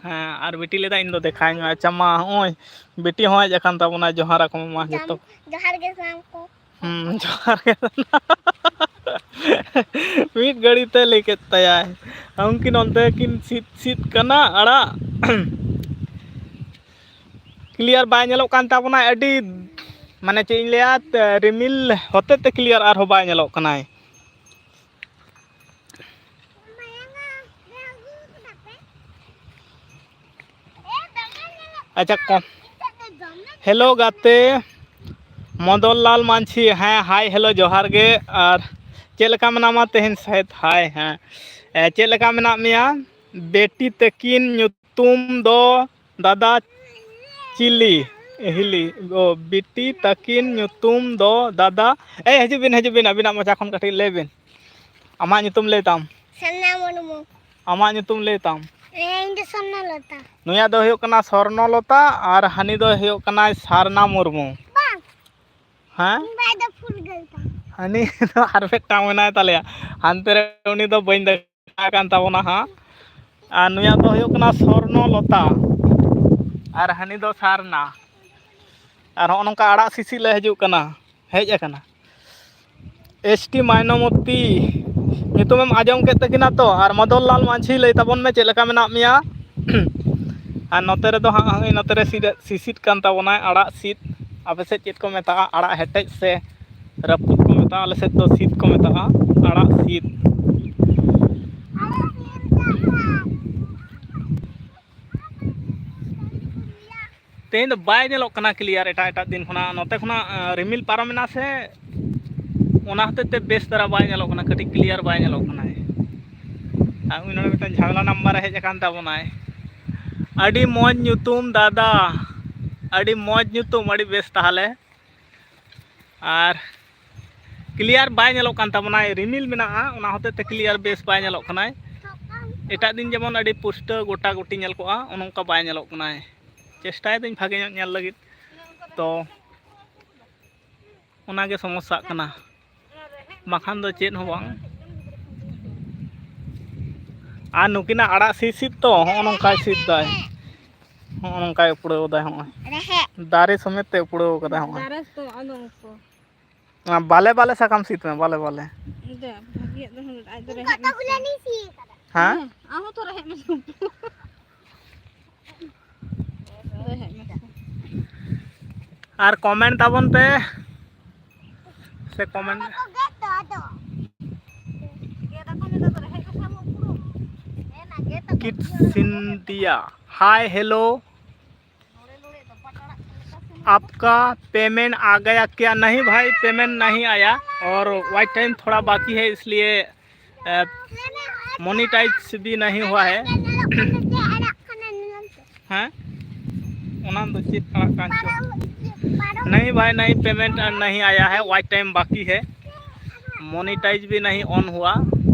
ᱦᱮᱸ, ᱟᱨ ᱵᱤᱴᱤ ᱞᱟᱹᱭᱫᱟ, "ᱤᱧ ᱫᱚ ᱫᱮᱠᱷᱟᱧ ᱢᱮ᱾ ᱟᱪᱪᱷᱟ, ᱢᱟ, ᱦᱚᱸᱜᱼᱚᱭ ᱵᱤᱴᱤ ᱦᱚᱸ ᱦᱮᱡ ᱟᱠᱟᱱ ᱛᱟᱵᱚᱱᱟ᱾ ᱡᱚᱦᱟᱨ ᱟᱠᱚ ᱢᱟ ᱡᱚᱛᱚ᱾ ᱡᱚᱦᱟᱨ ᱜᱮ ᱥᱟᱱᱟᱢ ᱠᱚ᱾ ᱦᱩᱸ, ᱡᱚᱦᱟᱨ ᱜᱮ᱾ ᱢᱤᱫ ᱜᱷᱟᱹᱲᱤ ᱛᱮ ᱞᱟᱹᱭ ᱠᱮᱫ ᱛᱟᱭᱟᱭ᱾ ᱩᱱᱠᱤᱱ ᱚᱱᱛᱮ ᱠᱤᱱ ᱥᱤᱫ ᱥᱤᱫ ᱠᱟᱱᱟ ᱟᱲᱟᱜ᱾ ᱠᱞᱤᱭᱟᱨ ᱵᱟᱭ ᱧᱮᱞᱚᱜ ᱠᱟᱱ ᱛᱟᱵᱚᱱᱟ᱾ ᱟᱹᱰᱤ, ᱢᱟᱱᱮ, ᱪᱮᱫ ᱤᱧ ᱞᱟᱹᱭᱟ, ᱨᱤᱢᱤᱞ ᱦᱚᱛᱮ ᱛᱮ ᱠᱞᱤᱭᱟᱨ ᱟᱨᱦᱚᱸ ᱵᱟᱭ ᱧᱮᱞᱚᱜ ᱠᱟᱱᱟᱭ᱾ ᱟᱪᱪᱷᱟ, ᱠᱚ-, ᱦᱮᱞᱳ ᱜᱟᱛᱮ ᱢᱚᱫᱚᱱᱞᱟᱞ ᱢᱟᱹᱡᱷᱤ, ᱦᱮᱸ, ᱦᱟᱭ, ᱦᱮᱞᱳ, ᱡᱚᱦᱟᱨ ᱜᱮ᱾ ᱟᱨ ᱪᱮᱫ ᱞᱮᱠᱟ ᱢᱮᱱᱟᱢᱟ ᱛᱮᱦᱮᱧ? ᱥᱟᱭᱮᱫ ᱦᱟᱭ, ᱦᱮᱸ᱾ ᱮ, ᱪᱮᱫ ᱞᱮᱠᱟ ᱢᱮᱱᱟᱜ ᱢᱮᱭᱟ? ᱵᱮᱴᱤ ᱛᱟᱹᱠᱤᱱ ᱧᱩᱛᱩᱢ ᱫᱚ ᱫᱟᱫᱟ ᱪᱤᱞᱤ? ᱦᱤᱞᱤ, ᱚ, ᱵᱤᱴᱤ ᱛᱟᱹᱠᱤᱱ ᱧᱩᱛᱩᱢ ᱫᱚ ᱫᱟᱫᱟ᱾ ᱮᱭ, ᱦᱤᱡᱩᱜ ᱵᱤᱱ, ᱦᱤᱡᱩᱜ ᱵᱤᱱ, ᱟᱹᱵᱤᱱᱟᱜ ᱢᱚᱪᱟ ᱠᱷᱚᱱ ᱠᱟᱹᱴᱤᱡ ᱞᱟᱹᱭ ᱵᱤᱱ᱾ ᱟᱢᱟᱜ ᱧᱩᱛᱩᱢ ᱞᱟᱹᱭ ᱛᱟᱢ᱾ ᱥᱟᱨᱱᱟ ᱢᱩᱨᱢᱩ᱾ ᱟᱢᱟᱜ ᱧᱩᱛᱩᱢ ᱞᱟᱹᱭ ᱛᱟᱢ᱾ ᱦᱮᱸ, ᱤᱧ ᱫᱚ ᱥᱚᱨᱱᱚ ᱞᱚᱛᱟ᱾ ᱱᱩᱭᱟᱜ ᱫᱚ ᱦᱩᱭᱩᱜ ᱠᱟᱱᱟ ᱥᱚᱨᱱᱚ ᱞᱚᱛᱟ ᱟᱨ ᱦᱟᱹᱱᱤ ᱫᱚ ᱦᱩᱭᱩᱜ ᱠᱟᱱᱟᱭ ᱥᱟᱨᱱᱟ ᱢᱩᱨᱢᱩ᱾ ᱵᱟᱝ᱾ ᱦᱮᱸ? ᱤᱧ ᱵᱟᱭ ᱫᱚ ᱯᱷᱩᱨᱜᱟᱹᱞ ᱛᱟᱢ᱾ ᱦᱟᱹᱱᱤ ᱫᱚ ᱟᱨ ᱢᱤᱫᱴᱟᱝ ᱢᱮᱱᱟᱭ ᱛᱟᱞᱮᱭᱟ᱾ ᱦᱟᱱᱛᱮ ᱨᱮ ᱩᱱᱤ ᱫᱚ ᱵᱟᱹᱧ ᱫᱮᱠᱷᱟᱣ ᱠᱟᱱ ᱛᱟᱵᱚᱱᱟ ᱦᱟᱸᱜ᱾ ᱟᱨ ᱱᱩᱭᱟᱜ ᱫᱚ ᱦᱩᱭᱩᱜ ᱠᱟᱱᱟ ᱥᱚᱨᱱᱚ ᱞᱚᱛᱟ ᱟᱨ ᱦᱟᱹᱱᱤ ᱫᱚ ᱥᱟᱨᱱᱟ᱾ ᱟᱨ ᱦᱚᱸᱜᱼᱚ ᱱᱚᱝᱠᱟ ᱟᱲᱟᱜ ᱥᱤᱥᱤ ᱞᱮ ᱦᱤᱡᱩᱜ ᱠᱟᱱᱟ, ᱦᱮᱡ ᱟᱠᱟᱱᱟ᱾ ᱮᱥ ᱴᱤ ᱢᱟᱭᱱᱚᱢᱚᱛᱤ ᱧᱩᱛᱩᱢᱮᱢ ᱟᱸᱡᱚᱢ ᱠᱮᱫ ᱛᱟᱹᱠᱤᱱᱟ ᱛᱚ? ᱟᱨ ᱢᱚᱫᱚᱱᱞᱟᱞ ᱢᱟᱹᱡᱷᱤ, ᱞᱟᱹᱭ ᱛᱟᱵᱚᱱ ᱢᱮ, ᱪᱮᱫ ᱞᱮᱠᱟ ᱢᱮᱱᱟᱜ ᱢᱮᱭᱟ? ᱟᱨ ᱱᱚᱛᱮ ᱨᱮᱫᱚ ᱦᱟᱸᱜ, ᱦᱚᱸᱜᱼᱚᱭ ᱱᱚᱛᱮ ᱨᱮ ᱥᱤᱫ, ᱥᱤᱥᱤᱫ ᱠᱟᱱ ᱛᱟᱵᱚᱱᱟᱭ ᱟᱲᱟᱜ ᱥᱤᱫ᱾ ᱟᱯᱮ ᱥᱮᱫ ᱪᱮᱫ ᱠᱚ ᱢᱮᱛᱟᱜᱼᱟ? ᱟᱲᱟᱜ ᱦᱮᱴᱮᱡ ᱥᱮ ᱨᱟᱹᱯᱩᱫ ᱠᱚ ᱢᱮᱛᱟᱜᱼᱟ, ᱟᱞᱮ ᱥᱮᱫ ᱫᱚ ᱥᱤᱫ ᱠᱚ ᱢᱮᱛᱟᱜᱼᱟ, ᱟᱲᱟᱜ ᱥᱤᱫ᱾ ᱛᱮᱦᱮᱧ ᱫᱚ ᱵᱟᱭ ᱧᱮᱞᱚᱜ ᱠᱟᱱᱟ ᱠᱞᱤᱭᱟᱨ ᱮᱴᱟᱜ ᱮᱴᱟᱜ ᱫᱤᱱ ᱠᱷᱚᱱᱟᱜ᱾ ᱱᱚᱛᱮ ᱠᱷᱚᱱᱟᱜ, ᱟᱸ, ᱨᱤᱢᱤᱞ ᱯᱟᱨᱚᱢᱮᱱᱟ ᱥᱮ, ᱚᱱᱟ ᱦᱚᱛᱮᱡ ᱛᱮ ᱵᱮᱥ ᱫᱷᱟᱨᱟ ᱵᱟᱭ ᱧᱮᱞᱚᱜ ᱠᱟᱱᱟ, ᱠᱟᱹᱴᱤᱡ ᱠᱞᱤᱭᱟᱨ ᱵᱟᱭ ᱧᱮᱞᱚᱜ ᱠᱟᱱᱟ᱾ ᱟᱨ ᱩᱱᱤ ᱱᱚᱰᱮ ᱢᱤᱫᱴᱟᱝ ᱡᱷᱟᱢᱮᱞᱟ ᱱᱟᱢᱵᱟᱨ ᱮ ᱦᱮᱡ ᱟᱠᱟᱱ ᱛᱟᱵᱚᱱᱟᱭ᱾ ᱟᱹᱰᱤ ᱢᱚᱡᱽ ᱧᱩᱛᱩᱢ ᱫᱟᱫᱟ, ᱟᱹᱰᱤ ᱢᱚᱡᱽ ᱧᱩᱛᱩᱢ, ᱟᱹᱰᱤ ᱵᱮᱥ ᱛᱟᱦᱚᱞᱮ᱾ ᱟᱨ ᱠᱞᱤᱭᱟᱨ ᱵᱟᱭ ᱧᱮᱞᱚᱜ ᱠᱟᱱ ᱛᱟᱵᱚᱱᱟᱭ, ᱨᱤᱢᱤᱞ ᱢᱮᱱᱟᱜᱼᱟ, ᱚᱱᱟ ᱦᱚᱛᱮᱡ ᱛᱮ ᱠᱞᱤᱭᱟᱨ ᱵᱮᱥ ᱵᱟᱭ ᱧᱮᱞᱚᱜ ᱠᱟᱱᱟᱭ᱾ ᱮᱴᱟᱜ ᱫᱤᱱ ᱡᱮᱢᱚᱱ ᱟᱹᱰᱤ ᱯᱩᱥᱴᱟᱹᱣ ᱜᱚᱴᱟ ᱜᱩᱴᱤ ᱧᱮᱞ ᱠᱚᱜᱼᱟ, ᱚᱱᱮ ᱚᱱᱠᱟ ᱵᱟᱭ ᱧᱮᱞᱚᱜ ᱠᱟᱱᱟᱭ᱾ ᱪᱮᱥᱴᱟᱭᱮᱫᱟᱹᱧ ᱵᱷᱟᱜᱮ ᱧᱚᱜ ᱧᱮᱞ ᱞᱟᱹᱜᱤᱫ, ᱛᱚ ᱚᱱᱟᱜᱮ ᱥᱚᱢᱚᱥᱥᱟᱜ ᱠᱟᱱᱟ, ᱵᱟᱠᱷᱟᱱ ᱫᱚ ᱪᱮᱫ ᱦᱚᱸ ᱵᱟᱝ᱾ ᱟᱨ ᱱᱩᱠᱤᱱᱟᱜ ᱟᱲᱟᱜ ᱥᱤᱫ ᱥᱤᱫ ᱛᱚ ᱦᱚᱸᱜᱼᱚ ᱱᱚᱝᱠᱟᱭ ᱥᱤᱫ ᱫᱟᱭ, ᱦᱚᱸᱜᱼᱚ ᱱᱚᱝᱠᱟᱭ ᱩᱯᱲᱟᱹᱣ ᱫᱟᱭ᱾ ᱦᱚᱸᱜᱼᱚᱭ ᱨᱮᱦᱮᱫ ᱫᱟᱨᱮ ᱥᱚᱢᱮᱛ ᱛᱮ ᱩᱯᱲᱟᱹᱣ ᱠᱟᱫᱟᱭ᱾ ᱦᱚᱸᱜᱼᱚᱭ ᱫᱟᱨᱮ ᱛᱚ ᱟᱫᱚ ᱩᱱᱠᱩ ᱵᱟᱞᱮ ᱵᱟᱞᱮ ᱥᱟᱠᱟᱢ ᱥᱤᱫ ᱢᱮ, ᱵᱟᱞᱮ ᱵᱟᱞᱮ᱾ ᱫᱮ ᱵᱷᱟᱹᱜᱤᱭᱟᱜ ᱫᱚ ᱦᱩᱭᱩᱜ ᱟᱡ ᱫᱚ ᱨᱮᱦᱮᱫ ᱦᱮᱸ? ᱟᱢ ᱦᱚᱸ ᱛᱚ ᱨᱮᱦᱮᱫ ᱢᱮ᱾ ᱨᱮᱦᱮᱫ ᱢᱮ᱾ ᱟᱨ comment ᱛᱟᱵᱚᱱ ᱯᱮ ᱥᱮ comment᱾ Kit Scindia, hi hello. आपका पेमेंट आ गया क्या? नहीं भाई, पेमेंट नहीं आया और वॉच टाइम थोड़ा बाकी है, इसलिए मोनेटाइज भी नहीं हुआ है। ᱦᱮᱸ, ᱚᱱᱟ ᱫᱚ ᱪᱮᱫ ᱟᱲᱟᱜ ᱠᱟᱱ ᱪᱚ? नहीं भाई, नहीं, पेमेंट नहीं आया है, वॉच टाइम बाकी है, मोनेटाइज भी नहीं ऑन हुआ,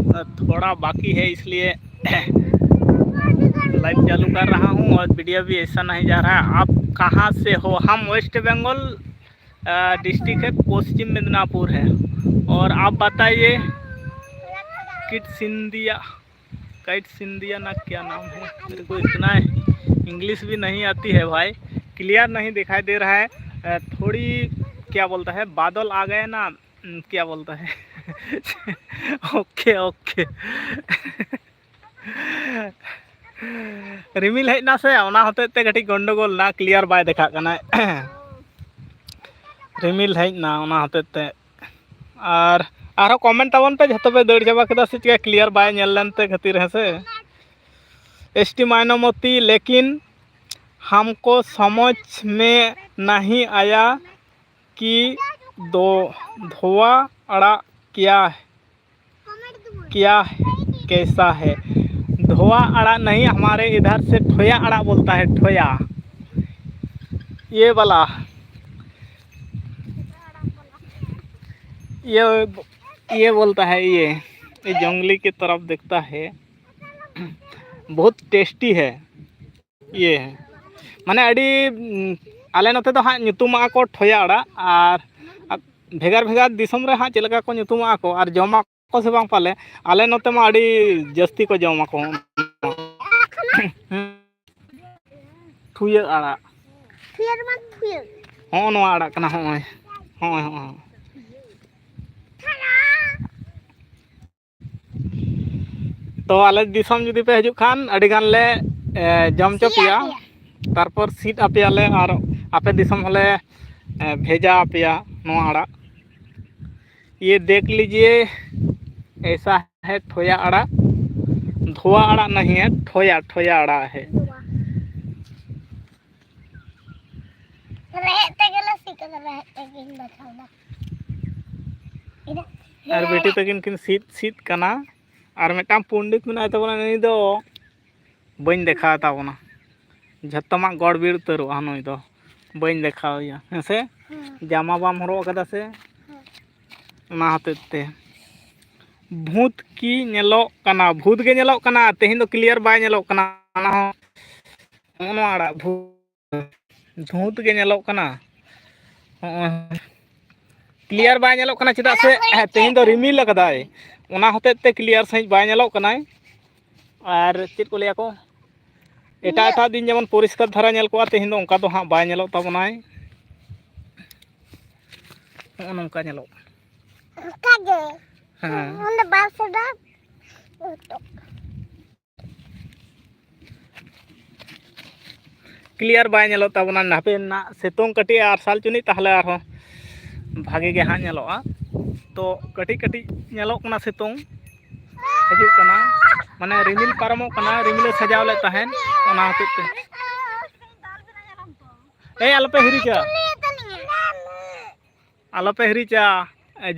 थोड़ा बाकी है, इसलिए लाइव चालू कर रहा हूँ और वीडियो भी ऐसा नहीं जा रहा है। आप कहाँ से हो? हम वेस्ट बंगाल, डिस्ट्रिक्ट है पश्चिम मिदनापुर है। और आप बताइए, किट सिंधिया, काइट सिंधिया ना क्या नाम है, मेरे को इतना इंग्लिश भी नहीं आती है भाई, क्लियर नहीं दिखाई दे रहा है। अ, थोड़ी क्या बोलता है, बादल आ गए ना, उम, क्या बोलता है? Okay, okay. ᱨᱤᱢᱤᱞ ᱦᱮᱡ ᱮᱱᱟ ᱥᱮ, ᱚᱱᱟ ᱦᱚᱛᱮᱡ ᱛᱮ ᱠᱟᱹᱴᱤᱡ ᱜᱚᱱᱰᱚᱜᱳᱞ ᱱᱟ, ᱠᱞᱤᱭᱟᱨ ᱵᱟᱭ ᱫᱮᱠᱷᱟᱜ ᱠᱟᱱᱟ᱾ ᱨᱤᱢᱤᱞ ᱦᱮᱡ ᱮᱱᱟ, ᱚᱱᱟ ᱦᱚᱛᱮᱡ ᱛᱮ᱾ ᱟᱨ ᱟᱨᱦᱚᱸ comment ᱛᱟᱵᱚᱱ ᱯᱮ, ᱡᱷᱚᱛᱚ ᱯᱮ ᱫᱟᱹᱲ ᱪᱟᱵᱟ ᱠᱮᱫᱟ ᱥᱮ ᱪᱮᱠᱟ, ᱠᱞᱤᱭᱟᱨ ᱵᱟᱭ ᱧᱮᱞ ᱞᱮᱱ ᱛᱮ ᱠᱷᱟᱹᱛᱤᱨ, ᱦᱮᱸ ᱥᱮ? एस टी मायनोमती, लेकिन हमको समझ में नहीं आया कि दो धोआ अड़ा क्या, क्या कैसा है? धोआ अड़ा नहीं, हमारे इधर से ठोया अड़ा बोलता है, ठोया। ये वाला, ये, ये बोलता है, ये, ये जंगली की तरफ दिखता है, बहुत टेस्टी है। ᱤᱭᱟᱹ, ᱢᱟᱱᱮ ᱟᱹᱰᱤ, ᱩᱸ, ᱟᱞᱮ ᱱᱚᱛᱮ ᱫᱚ ᱦᱟᱸᱜ ᱧᱩᱛᱩᱢᱟᱜᱼᱟ ᱠᱚ ᱴᱷᱚᱭᱟ ᱟᱲᱟᱜ, ᱟᱨ, ᱟᱨ ᱵᱷᱮᱜᱟᱨ ᱵᱷᱮᱜᱟᱨ ᱫᱤᱥᱚᱢ ᱨᱮ ᱦᱟᱸᱜ ᱪᱮᱫ ᱞᱮᱠᱟ ᱠᱚ ᱧᱩᱛᱩᱢᱟᱜᱼᱟ ᱠᱚ ᱟᱨ ᱡᱚᱢᱟ ᱠᱚ ᱥᱮ ᱵᱟᱝ ᱯᱟᱞᱮ? ᱟᱞᱮ ᱱᱚᱛᱮ ᱢᱟ ᱟᱹᱰᱤ ᱡᱟᱹᱥᱛᱤ ᱠᱚ ᱡᱚᱢᱟ ᱠᱚ᱾ ᱦᱩᱸ᱾ ᱴᱷᱩᱭᱟᱹ ᱟᱲᱟᱜ᱾ ᱴᱷᱩᱭᱟᱹ ᱢᱟ ᱴᱷᱩᱭᱟᱹ᱾ ᱦᱚᱸᱜᱼᱚ ᱱᱚᱣᱟ ᱟᱲᱟᱜ ᱠᱟᱱᱟ, ᱦᱚᱸᱜᱼᱚᱭ᱾ ᱦᱚᱸᱜᱼᱚᱭ, ᱦᱚᱸᱜᱼᱚᱭ᱾ ᱛᱚ ᱟᱞᱮ ᱫᱤᱥᱚᱢ ᱡᱩᱫᱤ ᱯᱮ ᱦᱤᱡᱩᱜ ᱠᱷᱟᱱ, ᱟᱹᱰᱤ ᱜᱟᱱ ᱞᱮ, ᱮ, ᱡᱚᱢ ᱦᱚᱪᱚ ᱯᱮᱭᱟ᱾ ᱥᱤᱫ ᱟᱯᱮᱭᱟ᱾ ᱛᱟᱨᱯᱚᱨ ᱥᱤᱫ ᱟᱯᱮᱭᱟᱞᱮ ᱟᱨ ᱟᱯᱮ ᱫᱤᱥᱚᱢ ᱦᱚᱸᱞᱮ, ᱮ, ᱵᱷᱮᱡᱟ ᱟᱯᱮᱭᱟ ᱱᱚᱣᱟ ᱟᱲᱟᱜ᱾ ᱭᱮ ᱫᱮᱠᱷ ᱞᱤᱡᱤᱭᱮ, ᱮᱭᱥᱟ ᱦᱮ ᱴᱷᱚᱭᱟ ᱟᱲᱟᱜ, ᱫᱷᱳᱣᱟ ᱟᱲᱟᱜ ᱱᱟᱦᱤ ᱦᱮ, ᱴᱷᱚᱭᱟ, ᱴᱷᱚᱭᱟ ᱟᱲᱟᱜ ᱦᱮ᱾ ᱨᱮᱦᱮᱫ ᱛᱮᱜᱮ ᱞᱮ ᱥᱤᱫ ᱠᱟᱫᱟ, ᱨᱮᱦᱮᱫ ᱛᱮᱜᱮᱧ ᱵᱟᱪᱷᱟᱣ ᱫᱟ᱾ ᱟᱨ ᱵᱤᱴᱤ ᱛᱟᱹᱠᱤᱱ ᱠᱤᱱ ᱥᱤᱫ, ᱥᱤᱫ ᱠᱟᱱᱟ᱾ ᱟᱨ ᱢᱤᱫᱴᱟᱝ ᱯᱚᱱᱰᱤᱛ ᱢᱮᱱᱟᱭ ᱛᱟᱵᱚᱱᱟ, ᱱᱩᱭ ᱫᱚ ᱵᱟᱹᱧ ᱫᱮᱠᱷᱟᱣ ᱛᱟᱵᱚᱱᱟ᱾ ᱡᱷᱚᱛᱚᱢᱟᱜ ᱜᱚᱲ ᱵᱤᱲ ᱩᱛᱟᱹᱨᱚᱜᱼᱟ ᱱᱩᱭ ᱫᱚ᱾ ᱵᱟᱹᱧ ᱫᱮᱠᱷᱟᱣ ᱮᱭᱟ, ᱦᱮᱸ ᱥᱮ? ᱦᱮᱸ᱾ ᱡᱟᱢᱟ ᱵᱟᱢ ᱦᱚᱨᱚᱜ ᱟᱠᱟᱫᱟ ᱥᱮ? ᱦᱮᱸ᱾ ᱚᱱᱟ ᱦᱚᱛᱮᱡ ᱛᱮ᱾ ᱵᱷᱩᱛ ᱠᱤ ᱧᱮᱞᱚᱜ ᱠᱟᱱᱟ? ᱵᱷᱩᱛ ᱜᱮ ᱧᱮᱞᱚᱜ ᱠᱟᱱᱟ᱾ ᱛᱮᱦᱮᱧ ᱫᱚ clear ᱵᱟᱭ ᱧᱮᱞᱚᱜ ᱠᱟᱱᱟ᱾ ᱚᱱᱟ ᱦᱚᱸ, ᱱᱚᱜᱼᱚ ᱱᱚᱣᱟ ᱟᱲᱟᱜ ᱵᱷᱩᱛ᱾ ᱫᱷᱩᱸᱛ ᱜᱮ ᱧᱮᱞᱚᱜ ᱠᱟᱱᱟ᱾ ᱦᱚᱸᱜᱼᱚᱭ᱾ Clear ᱵᱟᱭ ᱧᱮᱞᱚᱜ ᱠᱟᱱᱟ, ᱪᱮᱫᱟᱜ ᱥᱮ, ᱦᱮᱸ, ᱛᱮᱦᱮᱧ ᱫᱚ ᱨᱤᱢᱤᱞ ᱟᱠᱟᱫᱟᱭ, ᱚᱱᱟ ᱦᱚᱛᱮᱡ ᱛᱮ clear ᱥᱟᱺᱦᱤᱡ ᱵᱟᱭ ᱧᱮᱞᱚᱜ ᱠᱟᱱᱟᱭ᱾ ᱟᱨ ᱪᱮᱫ ᱠᱚ ᱞᱟᱹᱭᱟ ᱠᱚ, ᱮᱴᱟᱜ ᱮᱴᱟᱜ ᱫᱤᱱ ᱡᱮᱢᱚᱱ ᱯᱚᱨᱤᱥᱠᱟᱨ ᱫᱷᱟᱨᱟ ᱧᱮᱞ ᱠᱚᱜᱼᱟ, ᱛᱮᱦᱮᱧ ᱫᱚ ᱚᱱᱠᱟ ᱫᱚ ᱦᱟᱸᱜ ᱵᱟᱭ ᱧᱮᱞᱚᱜ ᱛᱟᱵᱚᱱᱟᱭ᱾ ᱦᱚᱸᱜᱼᱚ ᱱᱚᱝᱠᱟ ᱧᱮᱞᱚᱜ ᱠᱟᱱᱟ᱾ ᱚᱱᱠᱟ ᱜᱮ᱾ ᱦᱮᱸ᱾ ᱚᱸᱰᱮ ᱵᱟᱨ ᱥᱮᱫ ᱫᱚ clear ᱵᱟᱭ ᱧᱮᱞᱚᱜ ᱛᱟᱵᱚᱱᱟ᱾ ᱦᱟᱯᱮ ᱱᱟᱜ ᱥᱤᱛᱩᱝ ᱠᱟᱹᱴᱤᱡ ᱟᱨᱥᱟᱞ ᱪᱩᱱᱤᱡ, ᱛᱟᱦᱚᱞᱮ ᱟᱨᱦᱚᱸ ᱵᱷᱟᱜᱮ ᱜᱮ ᱦᱟᱸᱜ ᱧᱮᱞᱚᱜᱼᱟ᱾ ᱛᱚ ᱠᱟᱹᱴᱤᱡ ᱠᱟᱹᱴᱤᱡ ᱧᱮᱞᱚᱜ ᱠᱟᱱᱟ ᱥᱤᱛᱩᱝ ᱦᱤᱡᱩᱜ ᱠᱟᱱᱟ, ᱢᱟᱱᱮ ᱨᱤᱢᱤᱞ ᱯᱟᱨᱚᱢᱚᱜ ᱠᱟᱱᱟ, ᱨᱤᱢᱤᱞᱮ ᱥᱟᱡᱟᱣ ᱞᱮᱫ ᱛᱟᱦᱮᱸᱫ, ᱚᱱᱟ ᱦᱚᱛᱮᱡ ᱛᱮ᱾ ᱮᱭ ᱟᱞᱚᱯᱮ ᱦᱤᱨᱤᱡᱟ, ᱟᱞᱚᱯᱮ ᱦᱤᱨᱤᱡᱟ,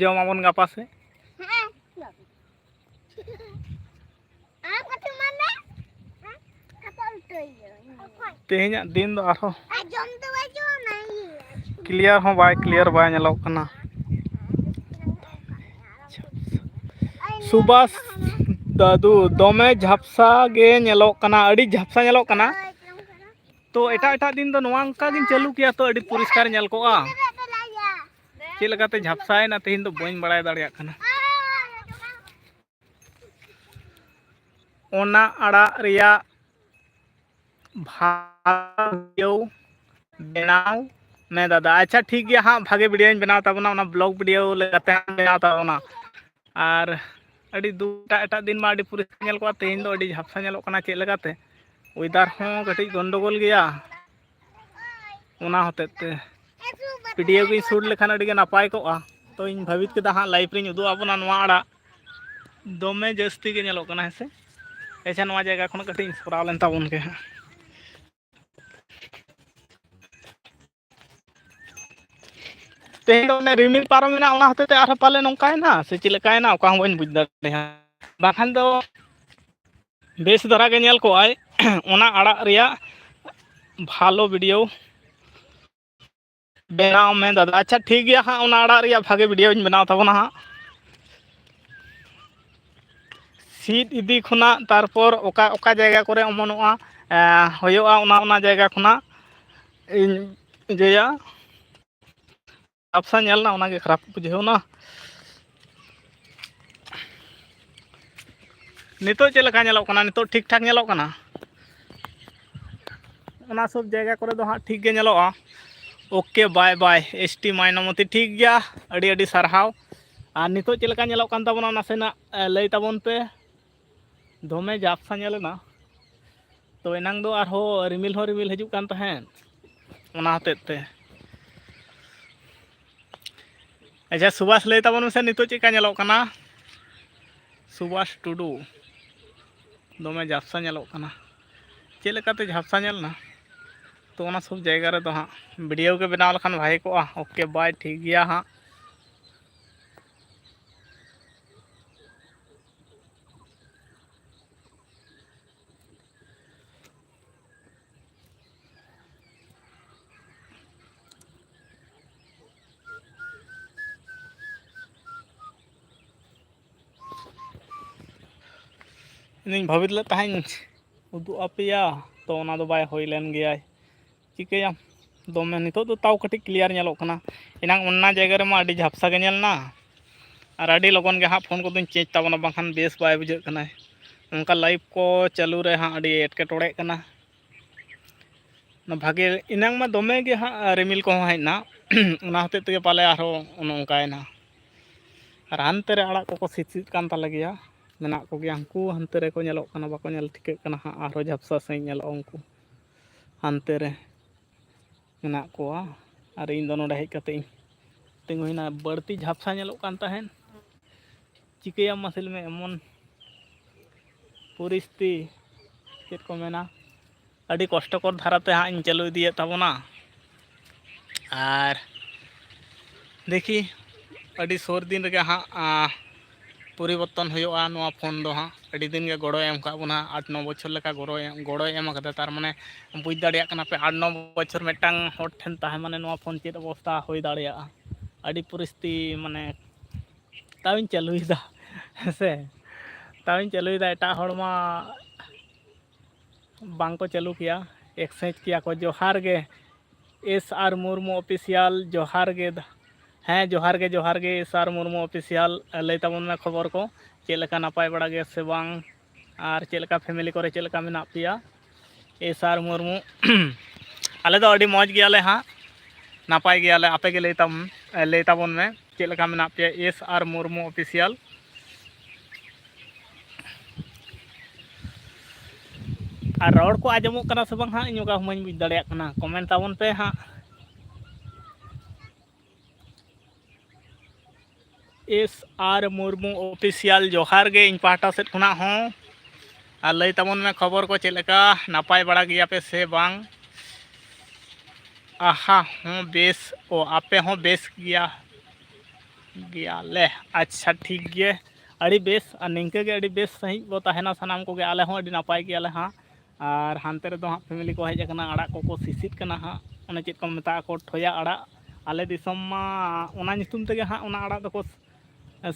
ᱡᱚᱢ ᱟᱵᱚᱱ ᱜᱟᱯᱟ ᱥᱮᱫ᱾ ᱟᱢ ᱠᱟᱹᱴᱤᱡ ᱢᱟᱱᱮ, ᱦᱮᱸ? ᱟᱯᱟ ᱩᱞᱴᱟᱹᱭ ᱜᱮᱭᱟ᱾ ᱛᱮᱦᱮᱧᱟᱜ ᱫᱤᱱ ᱫᱚ ᱟᱨᱦᱚᱸ ᱟᱨ ᱡᱚᱢ ᱫᱚ ᱵᱟᱭ ᱡᱚᱢᱟ, ᱤᱭᱟᱹ᱾ Clear ᱦᱚᱸ ᱵᱟᱭ clear, ᱵᱟᱭ ᱧᱮᱞᱚᱜ ᱠᱟᱱᱟ᱾ ᱥᱩᱵᱷᱟᱥ ᱫᱟᱫᱩ, ᱫᱚᱢᱮ ᱡᱷᱟᱯᱥᱟ ᱜᱮ ᱧᱮᱞᱚᱜ ᱠᱟᱱᱟ, ᱟᱹᱰᱤ ᱡᱷᱟᱯᱥᱟ ᱧᱮᱞᱚᱜ ᱠᱟᱱᱟ᱾ ᱛᱚ ᱮᱴᱟᱜ ᱮᱴᱟᱜ ᱫᱤᱱ ᱫᱚ ᱱᱚᱣᱟ ᱚᱱᱠᱟ ᱜᱤᱧ ᱪᱟᱹᱞᱩ ᱠᱮᱭᱟ, ᱛᱚ ᱟᱹᱰᱤ ᱯᱚᱨᱤᱥᱠᱟᱨ ᱧᱮᱞ ᱠᱚᱜᱼᱟ᱾ ᱪᱮᱫ ᱞᱮᱠᱟᱛᱮ ᱡᱷᱟᱯᱥᱟᱭᱮᱱᱟ ᱛᱮᱦᱮᱧ ᱫᱚ ᱵᱟᱹᱧ ᱵᱟᱲᱟᱭ ᱫᱟᱲᱮᱭᱟᱜ ᱠᱟᱱᱟ᱾ ᱚᱱᱟ ᱟᱲᱟᱜ ᱨᱮᱭᱟᱜ ᱵᱷᱟᱜᱮ ᱵᱷᱤᱰᱤᱭᱳ ᱵᱮᱱᱟᱣ ᱢᱮ ᱫᱟᱫᱟ᱾ ᱟᱪᱪᱷᱟ, ᱴᱷᱤᱠ ᱜᱮᱭᱟ ᱦᱟᱸᱜ, ᱵᱷᱟᱜᱮ ᱵᱷᱤᱰᱤᱭᱳᱧ ᱵᱮᱱᱟᱣ ᱛᱟᱵᱚᱱᱟ, ᱚᱱᱟ ᱵᱞᱚᱜ ᱵᱷᱤᱰᱤᱭᱳ ᱞᱮᱠᱟᱛᱮ ᱦᱟᱸᱜ ᱵᱮᱱᱟᱣ ᱛᱟᱵᱚᱱᱟ᱾ ᱟᱨ ᱟᱹᱰᱤ ᱫᱩᱠ, ᱮᱴᱟᱜ ᱮᱴᱟᱜ ᱫᱤᱱ ᱢᱟ ᱟᱹᱰᱤ ᱯᱚᱨᱤᱥᱠᱟᱨ ᱧᱮᱞ ᱠᱚᱜᱼᱟ, ᱛᱮᱦᱮᱧ ᱫᱚ ᱟᱹᱰᱤ ᱡᱷᱟᱯᱥᱟ ᱧᱮᱞᱚᱜ ᱠᱟᱱᱟ᱾ ᱪᱮᱫ ᱞᱮᱠᱟᱛᱮ ᱚᱭᱮᱫᱟᱨ ᱦᱚᱸ ᱠᱟᱹᱴᱤᱡ ᱜᱚᱱᱰᱚᱜᱳᱞ ᱜᱮᱭᱟ, ᱚᱱᱟ ᱦᱚᱛᱮᱡ ᱛᱮ ᱵᱷᱤᱰᱤᱭᱳ ᱜᱤᱧ ᱥᱩᱴ ᱞᱮᱠᱷᱟᱱ ᱟᱹᱰᱤ ᱜᱮ ᱱᱟᱯᱟᱭ ᱠᱚᱜᱼᱟ᱾ ᱛᱚ ᱤᱧ ᱵᱷᱟᱹᱵᱤᱛ ᱠᱮᱫᱟ ᱦᱟᱸᱜ ᱞᱟᱭᱤᱵᱷ ᱨᱤᱧ ᱩᱫᱩᱜ ᱟᱵᱚᱱᱟ ᱱᱚᱣᱟ ᱟᱲᱟᱜ᱾ ᱫᱚᱢᱮ ᱡᱟᱹᱥᱛᱤ ᱜᱮ ᱧᱮᱞᱚᱜ ᱠᱟᱱᱟ, ᱦᱮᱸ ᱥᱮ? ᱟᱪᱪᱷᱟ, ᱱᱚᱣᱟ ᱡᱟᱭᱜᱟ ᱠᱷᱚᱱ ᱠᱟᱹᱴᱤᱡ ᱤᱧ ᱥᱚᱨᱟᱣ ᱞᱮᱱ ᱛᱟᱵᱚᱱ ᱜᱮ ᱦᱟᱸᱜ᱾ ᱛᱮᱦᱮᱧ ᱫᱚ ᱚᱱᱮ ᱨᱤᱢᱤᱞ ᱯᱟᱨᱚᱢᱮᱱᱟ, ᱚᱱᱟ ᱦᱚᱛᱮ ᱛᱮ ᱟᱨᱦᱚᱸ ᱯᱟᱞᱮ ᱱᱚᱝᱠᱟᱭᱮᱱᱟ ᱥᱮ ᱪᱮᱫ ᱞᱮᱠᱟᱭᱮᱱᱟ, ᱚᱠᱟ ᱦᱚᱸ ᱵᱟᱹᱧ ᱵᱩᱡᱽ ᱫᱟᱲᱮᱭᱟᱜᱼᱟ᱾ ᱵᱟᱠᱷᱟᱱ ᱫᱚ ᱵᱮᱥ ᱫᱷᱟᱨᱟ ᱜᱮ ᱧᱮᱞ ᱠᱚᱜᱼᱟᱭ ᱚᱱᱟ ᱟᱲᱟᱜ ᱨᱮᱭᱟᱜ ᱵᱷᱟᱞᱚ ᱵᱷᱤᱰᱤᱭᱳ ᱵᱮᱱᱟᱣ ᱢᱮ ᱫᱟᱫᱟ᱾ ᱟᱪᱪᱷᱟ, ᱴᱷᱤᱠ ᱜᱮᱭᱟ ᱦᱟᱸᱜ, ᱚᱱᱟ ᱟᱲᱟᱜ ᱨᱮᱭᱟᱜ ᱵᱷᱟᱜᱮ ᱵᱷᱤᱰᱤᱭᱳᱧ ᱵᱮᱱᱟᱣ ᱛᱟᱵᱚᱱᱟ ᱦᱟᱸᱜ᱾ ᱥᱤᱫ ᱤᱫᱤ ᱠᱷᱚᱱᱟᱜ, ᱛᱟᱨᱯᱚᱨ ᱚᱠᱟ ᱚᱠᱟ ᱡᱟᱭᱜᱟ ᱠᱚᱨᱮ ᱚᱢᱚᱱᱚᱜᱼᱟ, ᱮᱸ, ᱦᱩᱭᱩᱜᱼᱟ, ᱚᱱᱟ ᱚᱱᱟ ᱡᱟᱭᱜᱟ ᱠᱷᱚᱱᱟᱜ ᱤᱧ ᱤᱭᱟᱹᱭᱟ᱾ ᱟᱯᱥᱟ ᱧᱮᱞ ᱮᱱᱟ, ᱚᱱᱟᱜᱮ ᱠᱷᱟᱨᱟᱯ ᱵᱩᱡᱷᱟᱹᱣ ᱮᱱᱟ᱾ ᱱᱤᱛᱚᱜ ᱪᱮᱫ ᱞᱮᱠᱟ ᱧᱮᱞᱚᱜ ᱠᱟᱱᱟ? ᱱᱤᱛᱚᱜ ᱴᱷᱤᱠ ᱴᱷᱟᱠ ᱧᱮᱞᱚᱜ ᱠᱟᱱᱟ? ᱚᱱᱟ ᱥᱚᱵ ᱡᱟᱭᱜᱟ ᱠᱚᱨᱮ ᱫᱚ ᱦᱟᱸᱜ ᱴᱷᱤᱠ ᱜᱮ ᱧᱮᱞᱚᱜᱼᱟ᱾ ᱳᱠᱮ, ᱵᱟᱭ ᱵᱟᱭ, ᱮᱥ ᱴᱤ ᱢᱟᱭᱱᱚᱢᱚᱛᱤ, ᱴᱷᱤᱠ ᱜᱮᱭᱟ, ᱟᱹᱰᱤ ᱟᱹᱰᱤ ᱥᱟᱨᱦᱟᱣ᱾ ᱟᱨ ᱱᱤᱛᱚᱜ ᱪᱮᱫ ᱞᱮᱠᱟ ᱧᱮᱞᱚᱜ ᱠᱟᱱ ᱛᱟᱵᱚᱱᱟ, ᱱᱟᱥᱮᱱᱟᱜ, ᱮ, ᱞᱟᱹᱭ ᱛᱟᱵᱚᱱ ᱯᱮ᱾ ᱫᱚᱢᱮ ᱡᱟᱯᱥᱟ ᱧᱮᱞ ᱮᱱᱟ᱾ ᱛᱚ ᱮᱱᱟᱝ ᱫᱚ ᱟᱨᱦᱚᱸ ᱨᱤᱢᱤᱞ ᱦᱚᱸ ᱨᱤᱢᱤᱞ ᱦᱤᱡᱩᱜ ᱠᱟᱱ ᱛᱟᱦᱮᱸᱫ, ᱚᱱᱟ ᱦᱚᱛᱮᱡ ᱛᱮ᱾ ᱟᱪᱪᱷᱟ, ᱥᱩᱵᱷᱟᱥ, ᱞᱟᱹᱭ ᱛᱟᱵᱚᱱ ᱢᱮᱥᱮ, ᱱᱤᱛᱚᱜ ᱪᱮᱫ ᱞᱮᱠᱟ ᱧᱮᱞᱚᱜ ᱠᱟᱱᱟ? ᱥᱩᱵᱷᱟᱥ ᱴᱩᱰᱩ, ᱫᱚᱢᱮ ᱡᱷᱟᱯᱥᱟ ᱧᱮᱞᱚᱜ ᱠᱟᱱᱟ᱾ ᱪᱮᱫ ᱞᱮᱠᱟᱛᱮ ᱡᱷᱟᱯᱥᱟ ᱧᱮᱞ ᱮᱱᱟ? ᱛᱚ ᱚᱱᱟ ᱥᱚᱵ ᱡᱟᱭᱜᱟ ᱨᱮᱫᱚ ᱦᱟᱸᱜ ᱵᱷᱤᱰᱤᱭᱳ ᱜᱮ ᱵᱮᱱᱟᱣ ᱞᱮᱠᱷᱟᱱ ᱵᱷᱟᱜᱮ ᱠᱚᱜᱼᱟ᱾ ᱳᱠᱮ, ᱵᱟᱭ, ᱴᱷᱤᱠ ᱜᱮᱭᱟ ᱦᱟᱸᱜ᱾ ᱤᱧᱤᱧ ᱵᱷᱟᱹᱵᱤᱛ ᱞᱮᱫ ᱛᱟᱦᱮᱸᱫ ᱩᱫᱩᱜ ᱟᱯᱮᱭᱟ, ᱛᱚ ᱚᱱᱟ ᱫᱚ ᱵᱟᱭ ᱦᱩᱭ ᱞᱮᱱ ᱜᱮᱭᱟᱭ᱾ ᱪᱤᱠᱟᱹᱭᱟᱢ, ᱫᱚᱢᱮ ᱱᱤᱛᱚᱜ ᱫᱚ ᱛᱟᱣ ᱠᱟᱹᱴᱤᱡ ᱠᱞᱤᱭᱟᱨ ᱧᱮᱞᱚᱜ ᱠᱟᱱᱟ᱾ ᱮᱱᱟᱝ ᱚᱱᱟ ᱡᱟᱭᱜᱟ ᱨᱮᱢᱟ ᱟᱹᱰᱤ ᱡᱷᱟᱯᱥᱟ ᱜᱮ ᱧᱮᱞ ᱮᱱᱟ᱾ ᱟᱨ ᱟᱹᱰᱤ ᱞᱚᱜᱚᱱ ᱜᱮ ᱦᱟᱸᱜ ᱯᱷᱳᱱ ᱠᱚᱫᱚᱧ ᱪᱮᱧᱡᱽ ᱛᱟᱵᱚᱱᱟ, ᱵᱟᱝᱠᱷᱟᱱ ᱵᱮᱥ ᱵᱟᱭ ᱵᱩᱡᱷᱟᱹᱜ ᱠᱟᱱᱟᱭ᱾ ᱚᱱᱠᱟ ᱞᱟᱭᱤᱵᱷ ᱠᱚ ᱪᱟᱹᱞᱩ ᱨᱮ ᱦᱟᱸᱜ ᱟᱹᱰᱤ ᱮᱴᱠᱮᱴᱚᱬᱮᱜ ᱠᱟᱱᱟ᱾ ᱚᱱᱟ ᱵᱷᱟᱜᱮ ᱮᱱᱟᱝ ᱢᱟ ᱫᱚᱢᱮ ᱜᱮ ᱦᱟᱸᱜ ᱨᱤᱢᱤᱞ ᱠᱚᱦᱚᱸ ᱦᱮᱡ ᱮᱱᱟ, ᱚᱱᱟ ᱦᱚᱛᱮᱡ ᱛᱮᱜᱮ ᱯᱟᱞᱮ ᱟᱨᱦᱚᱸ ᱚᱱᱮ ᱚᱱᱠᱟᱭᱮᱱᱟ᱾ ᱟᱨ ᱦᱟᱱᱛᱮ ᱨᱮ ᱟᱲᱟᱜ ᱠᱚᱠᱚ ᱥᱤᱫ ᱥᱤᱫ ᱠᱟᱱ ᱛᱟᱞᱮ ᱜᱮᱭᱟ, ᱢᱮᱱᱟᱜ ᱠᱚᱜᱮᱭᱟ᱾ ᱩᱱᱠᱩ ᱦᱟᱱᱛᱮ ᱨᱮᱠᱚ ᱧᱮᱞᱚᱜ ᱠᱟᱱᱟ, ᱵᱟᱠᱚ ᱧᱮᱞ ᱴᱷᱤᱠᱟᱹᱜ ᱠᱟᱱᱟ ᱦᱟᱸᱜ, ᱟᱨᱦᱚᱸ ᱡᱷᱟᱯᱥᱟ ᱥᱟᱺᱦᱤᱡ ᱧᱮᱞᱚᱜᱼᱟ ᱩᱱᱠᱩ ᱦᱟᱱᱛᱮ ᱨᱮ ᱢᱮᱱᱟᱜ ᱠᱚᱣᱟ᱾ ᱟᱨ ᱤᱧ ᱫᱚ ᱱᱚᱰᱮ ᱦᱮᱡ ᱠᱟᱛᱮ ᱤᱧ ᱛᱤᱸᱜᱩᱭᱮᱱᱟ, ᱵᱟᱹᱲᱛᱤ ᱡᱷᱟᱯᱥᱟ ᱧᱮᱞᱚᱜ ᱠᱟᱱ ᱛᱟᱦᱮᱸᱫ᱾ ᱪᱤᱠᱟᱹᱭᱟᱢ ᱢᱟᱥᱮ ᱞᱟᱹᱭ ᱢᱮ, ᱮᱢᱚᱱ ᱯᱚᱨᱤᱥᱛᱷᱤᱛᱤ, ᱪᱮᱫ ᱠᱚ ᱢᱮᱱᱟ, ᱟᱹᱰᱤ ᱠᱚᱥᱴᱚᱠᱚᱨ ᱫᱷᱟᱨᱟᱛᱮ ᱦᱟᱸᱜ ᱤᱧ ᱪᱟᱹᱞᱩ ᱤᱫᱤᱭᱮᱫ ᱛᱟᱵᱚᱱᱟ᱾ ᱟᱨ ᱫᱮᱠᱷᱤ, ᱟᱹᱰᱤ ᱥᱩᱨ ᱫᱤᱱ ᱨᱮᱜᱮ ᱦᱟᱸᱜ, ᱟᱸ, ᱯᱚᱨᱤᱵᱚᱨᱛᱚᱱ ᱦᱩᱭᱩᱜᱼᱟ ᱱᱚᱣᱟ ᱯᱷᱳᱱ ᱫᱚ ᱦᱟᱸᱜ᱾ ᱟᱹᱰᱤ ᱫᱤᱱ ᱜᱮ ᱜᱚᱲᱚᱭ ᱮᱢ ᱠᱟᱜ ᱵᱚᱱᱟ, ᱟᱴ ᱱᱚ ᱵᱚᱪᱷᱚᱨ ᱞᱮᱠᱟ ᱜᱚᱲᱚᱭ, ᱜᱚᱲᱚᱭ ᱮᱢ ᱠᱟᱫᱟ᱾ ᱛᱟᱨ ᱢᱟᱱᱮ ᱵᱩᱡᱽ ᱫᱟᱲᱮᱭᱟᱜ ᱠᱟᱱᱟ ᱯᱮ, ᱟᱴ ᱱᱚ ᱵᱚᱪᱷᱚᱨ ᱢᱤᱫᱴᱟᱝ ᱦᱚᱲ ᱴᱷᱮᱱ ᱛᱟᱦᱮᱸ ᱢᱟᱱᱮ ᱱᱚᱣᱟ ᱯᱷᱳᱱ ᱪᱮᱫ ᱚᱵᱚᱥᱛᱟ ᱦᱩᱭ ᱫᱟᱲᱮᱭᱟᱜᱼᱟ᱾ ᱟᱹᱰᱤ ᱯᱚᱨᱤᱥᱛᱷᱤᱛᱤ, ᱢᱟᱱᱮ ᱛᱟᱣᱤᱧ ᱪᱟᱹᱞᱩᱭᱮᱫᱟ, ᱦᱮᱸ ᱥᱮ, ᱛᱟᱣᱤᱧ ᱪᱟᱹᱞᱩᱭᱮᱫᱟ᱾ ᱮᱴᱟᱜ ᱦᱚᱲ ᱢᱟ ᱵᱟᱝ ᱠᱚ ᱪᱟᱹᱞᱩ ᱠᱮᱭᱟ, ᱮᱠᱥᱮᱡᱽ ᱠᱮᱭᱟ ᱠᱚ᱾ ᱡᱚᱦᱟᱨ ᱜᱮ ᱮᱥ ᱟᱨ ᱢᱩᱨᱢᱩ ᱚᱯᱷᱤᱥᱤᱭᱟᱞ, ᱡᱚᱦᱟᱨ ᱜᱮ ᱫᱟ-, ᱦᱮᱸ, ᱡᱚᱦᱟᱨ ᱜᱮ, ᱡᱚᱦᱟᱨ ᱜᱮ ᱮᱥ ᱟᱨ ᱢᱩᱨᱢᱩ ᱚᱯᱷᱤᱥᱤᱭᱟᱞ᱾ ᱞᱟᱹᱭ ᱛᱟᱵᱚᱱ ᱢᱮ ᱠᱷᱚᱵᱚᱨ ᱠᱚ, ᱪᱮᱫ ᱞᱮᱠᱟ, ᱱᱟᱯᱟᱭ ᱵᱟᱲᱟ ᱜᱮ ᱥᱮ ᱵᱟᱝ? ᱟᱨ ᱪᱮᱫ ᱞᱮᱠᱟ ᱯᱷᱮᱢᱮᱞᱤ ᱠᱚᱨᱮ ᱪᱮᱫ ᱞᱮᱠᱟ ᱢᱮᱱᱟᱜ ᱯᱮᱭᱟ? ᱮᱥ ᱟᱨ ᱢᱩᱨᱢᱩ, ᱟᱞᱮ ᱫᱚ ᱟᱹᱰᱤ ᱢᱚᱡᱽ ᱜᱮᱭᱟᱞᱮ ᱦᱟᱸᱜ, ᱱᱟᱯᱟᱭ ᱜᱮᱭᱟᱞᱮ᱾ ᱟᱯᱮ ᱜᱮ ᱞᱟᱹᱭ ᱛᱟᱵᱚᱱ, ᱞᱟᱹᱭ ᱛᱟᱵᱚᱱ ᱢᱮ, ᱪᱮᱫ ᱞᱮᱠᱟ ᱢᱮᱱᱟᱜ ᱯᱮᱭᱟ? ᱮᱥ ᱟᱨ ᱢᱩᱨᱢᱩ ᱚᱯᱷᱤᱥᱤᱭᱟᱞ᱾ ᱟᱨ ᱨᱚᱲ ᱠᱚ ᱟᱸᱡᱚᱢᱚᱜ ᱠᱟᱱᱟ ᱥᱮ ᱵᱟᱝ ᱦᱟᱸᱜ, ᱤᱧ ᱚᱠᱟ ᱦᱚᱸ ᱵᱟᱹᱧ ᱵᱩᱡᱽ ᱫᱟᱲᱮᱭᱟᱜ ᱠᱟᱱᱟ᱾ ᱠᱚᱢᱮᱱᱴ ᱛᱟᱵᱚᱱ ᱯᱮ ᱦᱟᱸᱜ᱾ ᱮᱥ ᱟᱨ ᱢᱩᱨᱢᱩ ᱚᱯᱷᱤᱥᱤᱭᱟᱞ, ᱡᱚᱦᱟᱨ ᱜᱮ ᱤᱧ ᱯᱟᱦᱴᱟ ᱥᱮᱫ ᱠᱷᱚᱱᱟᱜ ᱦᱚᱸ᱾ ᱟᱨ ᱞᱟᱹᱭ ᱛᱟᱵᱚᱱ ᱢᱮ ᱠᱷᱚᱵᱚᱨ ᱠᱚ ᱪᱮᱫ ᱞᱮᱠᱟ, ᱱᱟᱯᱟᱭ ᱵᱟᱲᱟ ᱜᱮᱭᱟᱯᱮ ᱥᱮ ᱵᱟᱝ? ᱟᱦᱟ, ᱦᱚᱸ ᱵᱮᱥ, ᱚ, ᱟᱯᱮ ᱦᱚᱸ ᱵᱮᱥ ᱜᱮᱭᱟ, ᱜᱮᱭᱟᱞᱮ᱾ ᱟᱪᱪᱷᱟ, ᱴᱷᱤᱠ ᱜᱮ, ᱟᱹᱰᱤ ᱵᱮᱥ᱾ ᱟᱨ ᱱᱤᱝᱠᱟᱹ ᱜᱮ ᱟᱹᱰᱤ ᱵᱮᱥ ᱥᱟᱺᱦᱤᱡ ᱵᱚ ᱛᱟᱦᱮᱱᱟ ᱥᱟᱱᱟᱢ ᱠᱚᱜᱮ, ᱟᱞᱮ ᱦᱚᱸ ᱟᱹᱰᱤ ᱱᱟᱯᱟᱭ ᱜᱮᱭᱟᱞᱮ ᱦᱟᱸᱜ᱾ ᱟᱨ ᱦᱟᱱᱛᱮ ᱨᱮᱫᱚ ᱦᱟᱸᱜ ᱯᱷᱮᱢᱮᱞᱤ ᱠᱚ ᱦᱮᱡ ᱟᱠᱟᱱᱟ, ᱟᱲᱟᱜ ᱠᱚᱠᱚ ᱥᱤᱥᱤᱫ ᱠᱟᱱᱟ ᱦᱟᱸᱜ, ᱚᱱᱮ ᱪᱮᱫ ᱠᱚ ᱢᱮᱛᱟᱜᱼᱟ ᱠᱚ, ᱴᱷᱚᱭᱟ ᱟᱲᱟᱜ᱾ ᱟᱞᱮ ᱫᱤᱥᱚᱢ ᱢᱟ ᱚᱱᱟ ᱧᱩᱛᱩᱢ ᱛᱮᱜᱮ ᱦᱟᱸᱜ ᱚᱱᱟ ᱟᱲᱟᱜ ᱫᱚᱠᱚ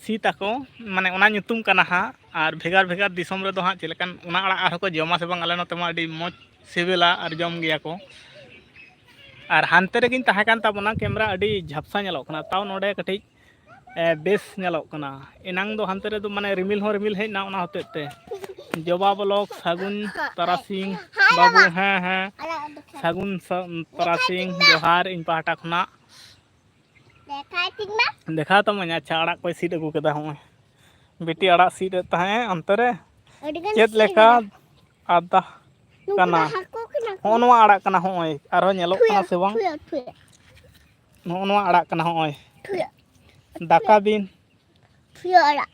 ᱥᱤᱫ ᱟᱠᱚ, ᱢᱟᱱᱮ ᱚᱱᱟ ᱧᱩᱛᱩᱢ ᱠᱟᱱᱟ ᱦᱟᱸᱜ᱾ ᱟᱨ ᱵᱷᱮᱜᱟᱨ ᱵᱷᱮᱜᱟᱨ ᱫᱤᱥᱚᱢ ᱨᱮᱫᱚ ᱦᱟᱸᱜ ᱪᱮᱫ ᱞᱮᱠᱟᱱ ᱚᱱᱟ ᱟᱲᱟᱜ ᱟᱨᱦᱚᱸ ᱠᱚ ᱡᱚᱢᱟ ᱥᱮ ᱵᱟᱝ, ᱟᱞᱮ ᱱᱚᱛᱮ ᱢᱟ ᱟᱹᱰᱤ ᱢᱚᱡᱽ ᱥᱤᱵᱤᱞᱟ ᱟᱨ ᱡᱚᱢ ᱜᱮᱭᱟ ᱠᱚ᱾ ᱟᱨ ᱦᱟᱱᱛᱮ ᱨᱮᱜᱮᱧ ᱛᱟᱦᱮᱸ ᱠᱟᱱ ᱛᱟᱵᱚᱱᱟ, ᱠᱮᱢᱨᱟ ᱟᱹᱰᱤ ᱡᱷᱟᱯᱥᱟ ᱧᱮᱞᱚᱜ ᱠᱟᱱᱟ, ᱛᱟᱣ ᱱᱚᱰᱮ ᱠᱟᱹᱴᱤᱡ, ᱮ, ᱵᱮᱥ ᱧᱮᱞᱚᱜ ᱠᱟᱱᱟ᱾ ᱮᱱᱟᱝ ᱫᱚ ᱦᱟᱱᱛᱮ ᱨᱮᱫᱚ ᱢᱟᱱᱮ ᱨᱤᱢᱤᱞ ᱦᱚᱸ ᱨᱤᱢᱤᱞ ᱦᱮᱡ ᱮᱱᱟ, ᱚᱱᱟ ᱦᱚᱛᱮᱡ ᱛᱮ᱾ ᱡᱚᱵᱟ ᱵᱞᱚᱠ, ᱥᱟᱹᱜᱩᱱ ᱛᱟᱨᱟᱥᱤᱧ ᱵᱟᱹᱵᱩ᱾ ᱦᱮᱸ, ᱦᱮᱸ, ᱥᱟᱹᱜᱩᱱ ᱥᱟ-, ᱛᱟᱨᱟᱥᱤᱧ ᱡᱚᱦᱟᱨ ᱤᱧ ᱯᱟᱦᱴᱟ ᱠᱷᱚᱱᱟᱜ᱾ ᱫᱮᱠᱷᱟᱭ ᱛᱤᱧ ᱢᱟ᱾ ᱫᱮᱠᱷᱟᱣ ᱛᱟᱢᱟᱹᱧ᱾ ᱟᱪᱪᱷᱟ, ᱟᱲᱟᱜ ᱠᱚᱭ ᱥᱤᱫ ᱟᱹᱜᱩ ᱠᱮᱫᱟ᱾ ᱦᱚᱸᱜᱼᱚᱭ ᱵᱤᱴᱤ ᱟᱲᱟᱜ ᱥᱤᱫ ᱮᱫ ᱛᱟᱦᱮᱸᱫ ᱚᱱᱛᱮ ᱨᱮ᱾ ᱟᱹᱰᱤ ᱜᱟᱱ ᱪᱮᱫ ᱥᱤᱫ ᱞᱮᱠᱟ ᱮᱱᱟ᱾ ᱟᱫᱟ ᱱᱩᱠᱩ ᱠᱟᱱᱟ᱾ ᱫᱚ ᱦᱟᱹᱠᱩ ᱠᱟᱱᱟ ᱠᱚ᱾ ᱦᱚᱸᱜᱼᱚ ᱱᱚᱣᱟ ᱟᱲᱟᱜ ᱠᱟᱱᱟ᱾ ᱦᱚᱸᱜᱼᱚᱭ ᱟᱨᱦᱚᱸ ᱧᱮᱞᱚᱜ ᱠᱟᱱᱟ ᱥᱮ ᱵᱟᱝ? ᱴᱷᱩᱭᱟᱹ, ᱴᱷᱩᱭᱟᱹ᱾ ᱱᱚᱜᱼᱚ ᱱᱚᱣᱟ ᱟᱲᱟᱜ ᱠᱟᱱᱟ᱾ ᱦᱚᱸᱜᱼᱚᱭ ᱴᱷᱩᱭᱟᱹ᱾ ᱫᱟᱠᱟ ᱵᱤᱱ᱾ ᱴᱷᱩᱭᱟᱹ ᱟᱲᱟᱜ᱾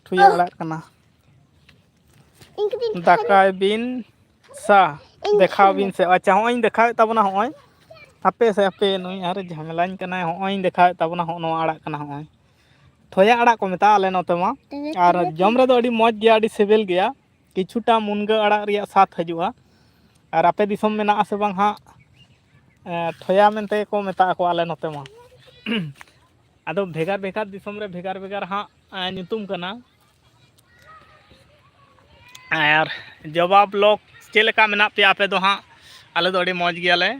ᱴᱷᱩᱭᱟᱹ ᱟᱲᱟᱜ ᱠᱟᱱᱟ᱾ ᱤᱧ ᱠᱟᱹᱴᱤᱡ ᱫᱟᱠᱟᱭ ᱵᱤᱱ ᱥᱟ᱾ ᱤᱧ ᱫᱮᱠᱷᱟᱣ ᱵᱤᱱ ᱥᱮ᱾ ᱟᱪᱪᱷᱟ, ᱦᱚᱸᱜᱼᱚᱭ ᱤᱧ ᱫᱮᱠᱷᱟᱣᱮᱫ ᱛᱟᱵᱚᱱᱟ᱾ ᱦᱚᱸᱜᱼᱚᱭ ᱦᱟᱯᱮ ᱥᱮ ᱦᱟᱯᱮ, ᱱᱩᱭ ᱟᱨ ᱡᱷᱟᱢᱮᱞᱟᱧ ᱠᱟᱱᱟᱭ᱾ ᱦᱚᱸᱜᱼᱚᱭ ᱤᱧ ᱫᱮᱠᱷᱟᱣᱮᱫ ᱛᱟᱵᱚᱱᱟ, ᱦᱚᱸᱜᱼᱚ ᱱᱚᱣᱟ ᱟᱲᱟᱜ ᱠᱟᱱᱟ᱾ ᱦᱚᱸᱜᱼᱚᱭ ᱴᱷᱚᱭᱟ ᱟᱲᱟᱜ ᱠᱚ ᱢᱮᱛᱟᱜᱼᱟ ᱟᱞᱮ ᱱᱚᱛᱮ ᱢᱟ᱾ ᱟᱨ ᱡᱚᱢ ᱨᱮᱫᱚ ᱟᱹᱰᱤ ᱢᱚᱡᱽ ᱜᱮᱭᱟ, ᱟᱹᱰᱤ ᱥᱤᱵᱤᱞ ᱜᱮᱭᱟ᱾ ᱠᱤᱪᱷᱩᱴᱟ ᱢᱩᱱᱜᱟᱹ ᱟᱲᱟᱜ ᱨᱮᱭᱟᱜ ᱥᱟᱫ ᱦᱤᱡᱩᱜᱼᱟ᱾ ᱟᱨ ᱟᱯᱮ ᱫᱤᱥᱚᱢ ᱢᱮᱱᱟᱜᱼᱟ ᱥᱮ ᱵᱟᱝ ᱦᱟᱸᱜ? ᱮᱸ, ᱴᱷᱚᱭᱟ ᱢᱮᱱᱛᱮ ᱠᱚ ᱢᱮᱛᱟᱜ ᱟᱠᱚ ᱟᱞᱮ ᱱᱚᱛᱮ ᱢᱟ᱾ ᱟᱫᱚ ᱵᱷᱮᱜᱟᱨ ᱵᱷᱮᱜᱟᱨ ᱫᱤᱥᱚᱢ ᱨᱮ ᱵᱷᱮᱜᱟᱨ ᱵᱷᱮᱜᱟᱨ ᱦᱟᱸᱜ, ᱮᱸ, ᱧᱩᱛᱩᱢ ᱠᱟᱱᱟ᱾ ᱟᱨ ᱡᱚᱵᱟ ᱵᱞᱚᱠ ᱪᱮᱫ ᱞᱮᱠᱟ ᱢᱮᱱᱟᱜ ᱯᱮᱭᱟ ᱟᱯᱮ ᱫᱚ ᱦᱟᱸᱜ? ᱟᱞᱮ ᱫᱚ ᱟᱹᱰᱤ ᱢᱚᱡᱽ ᱜᱮᱭᱟᱞᱮ᱾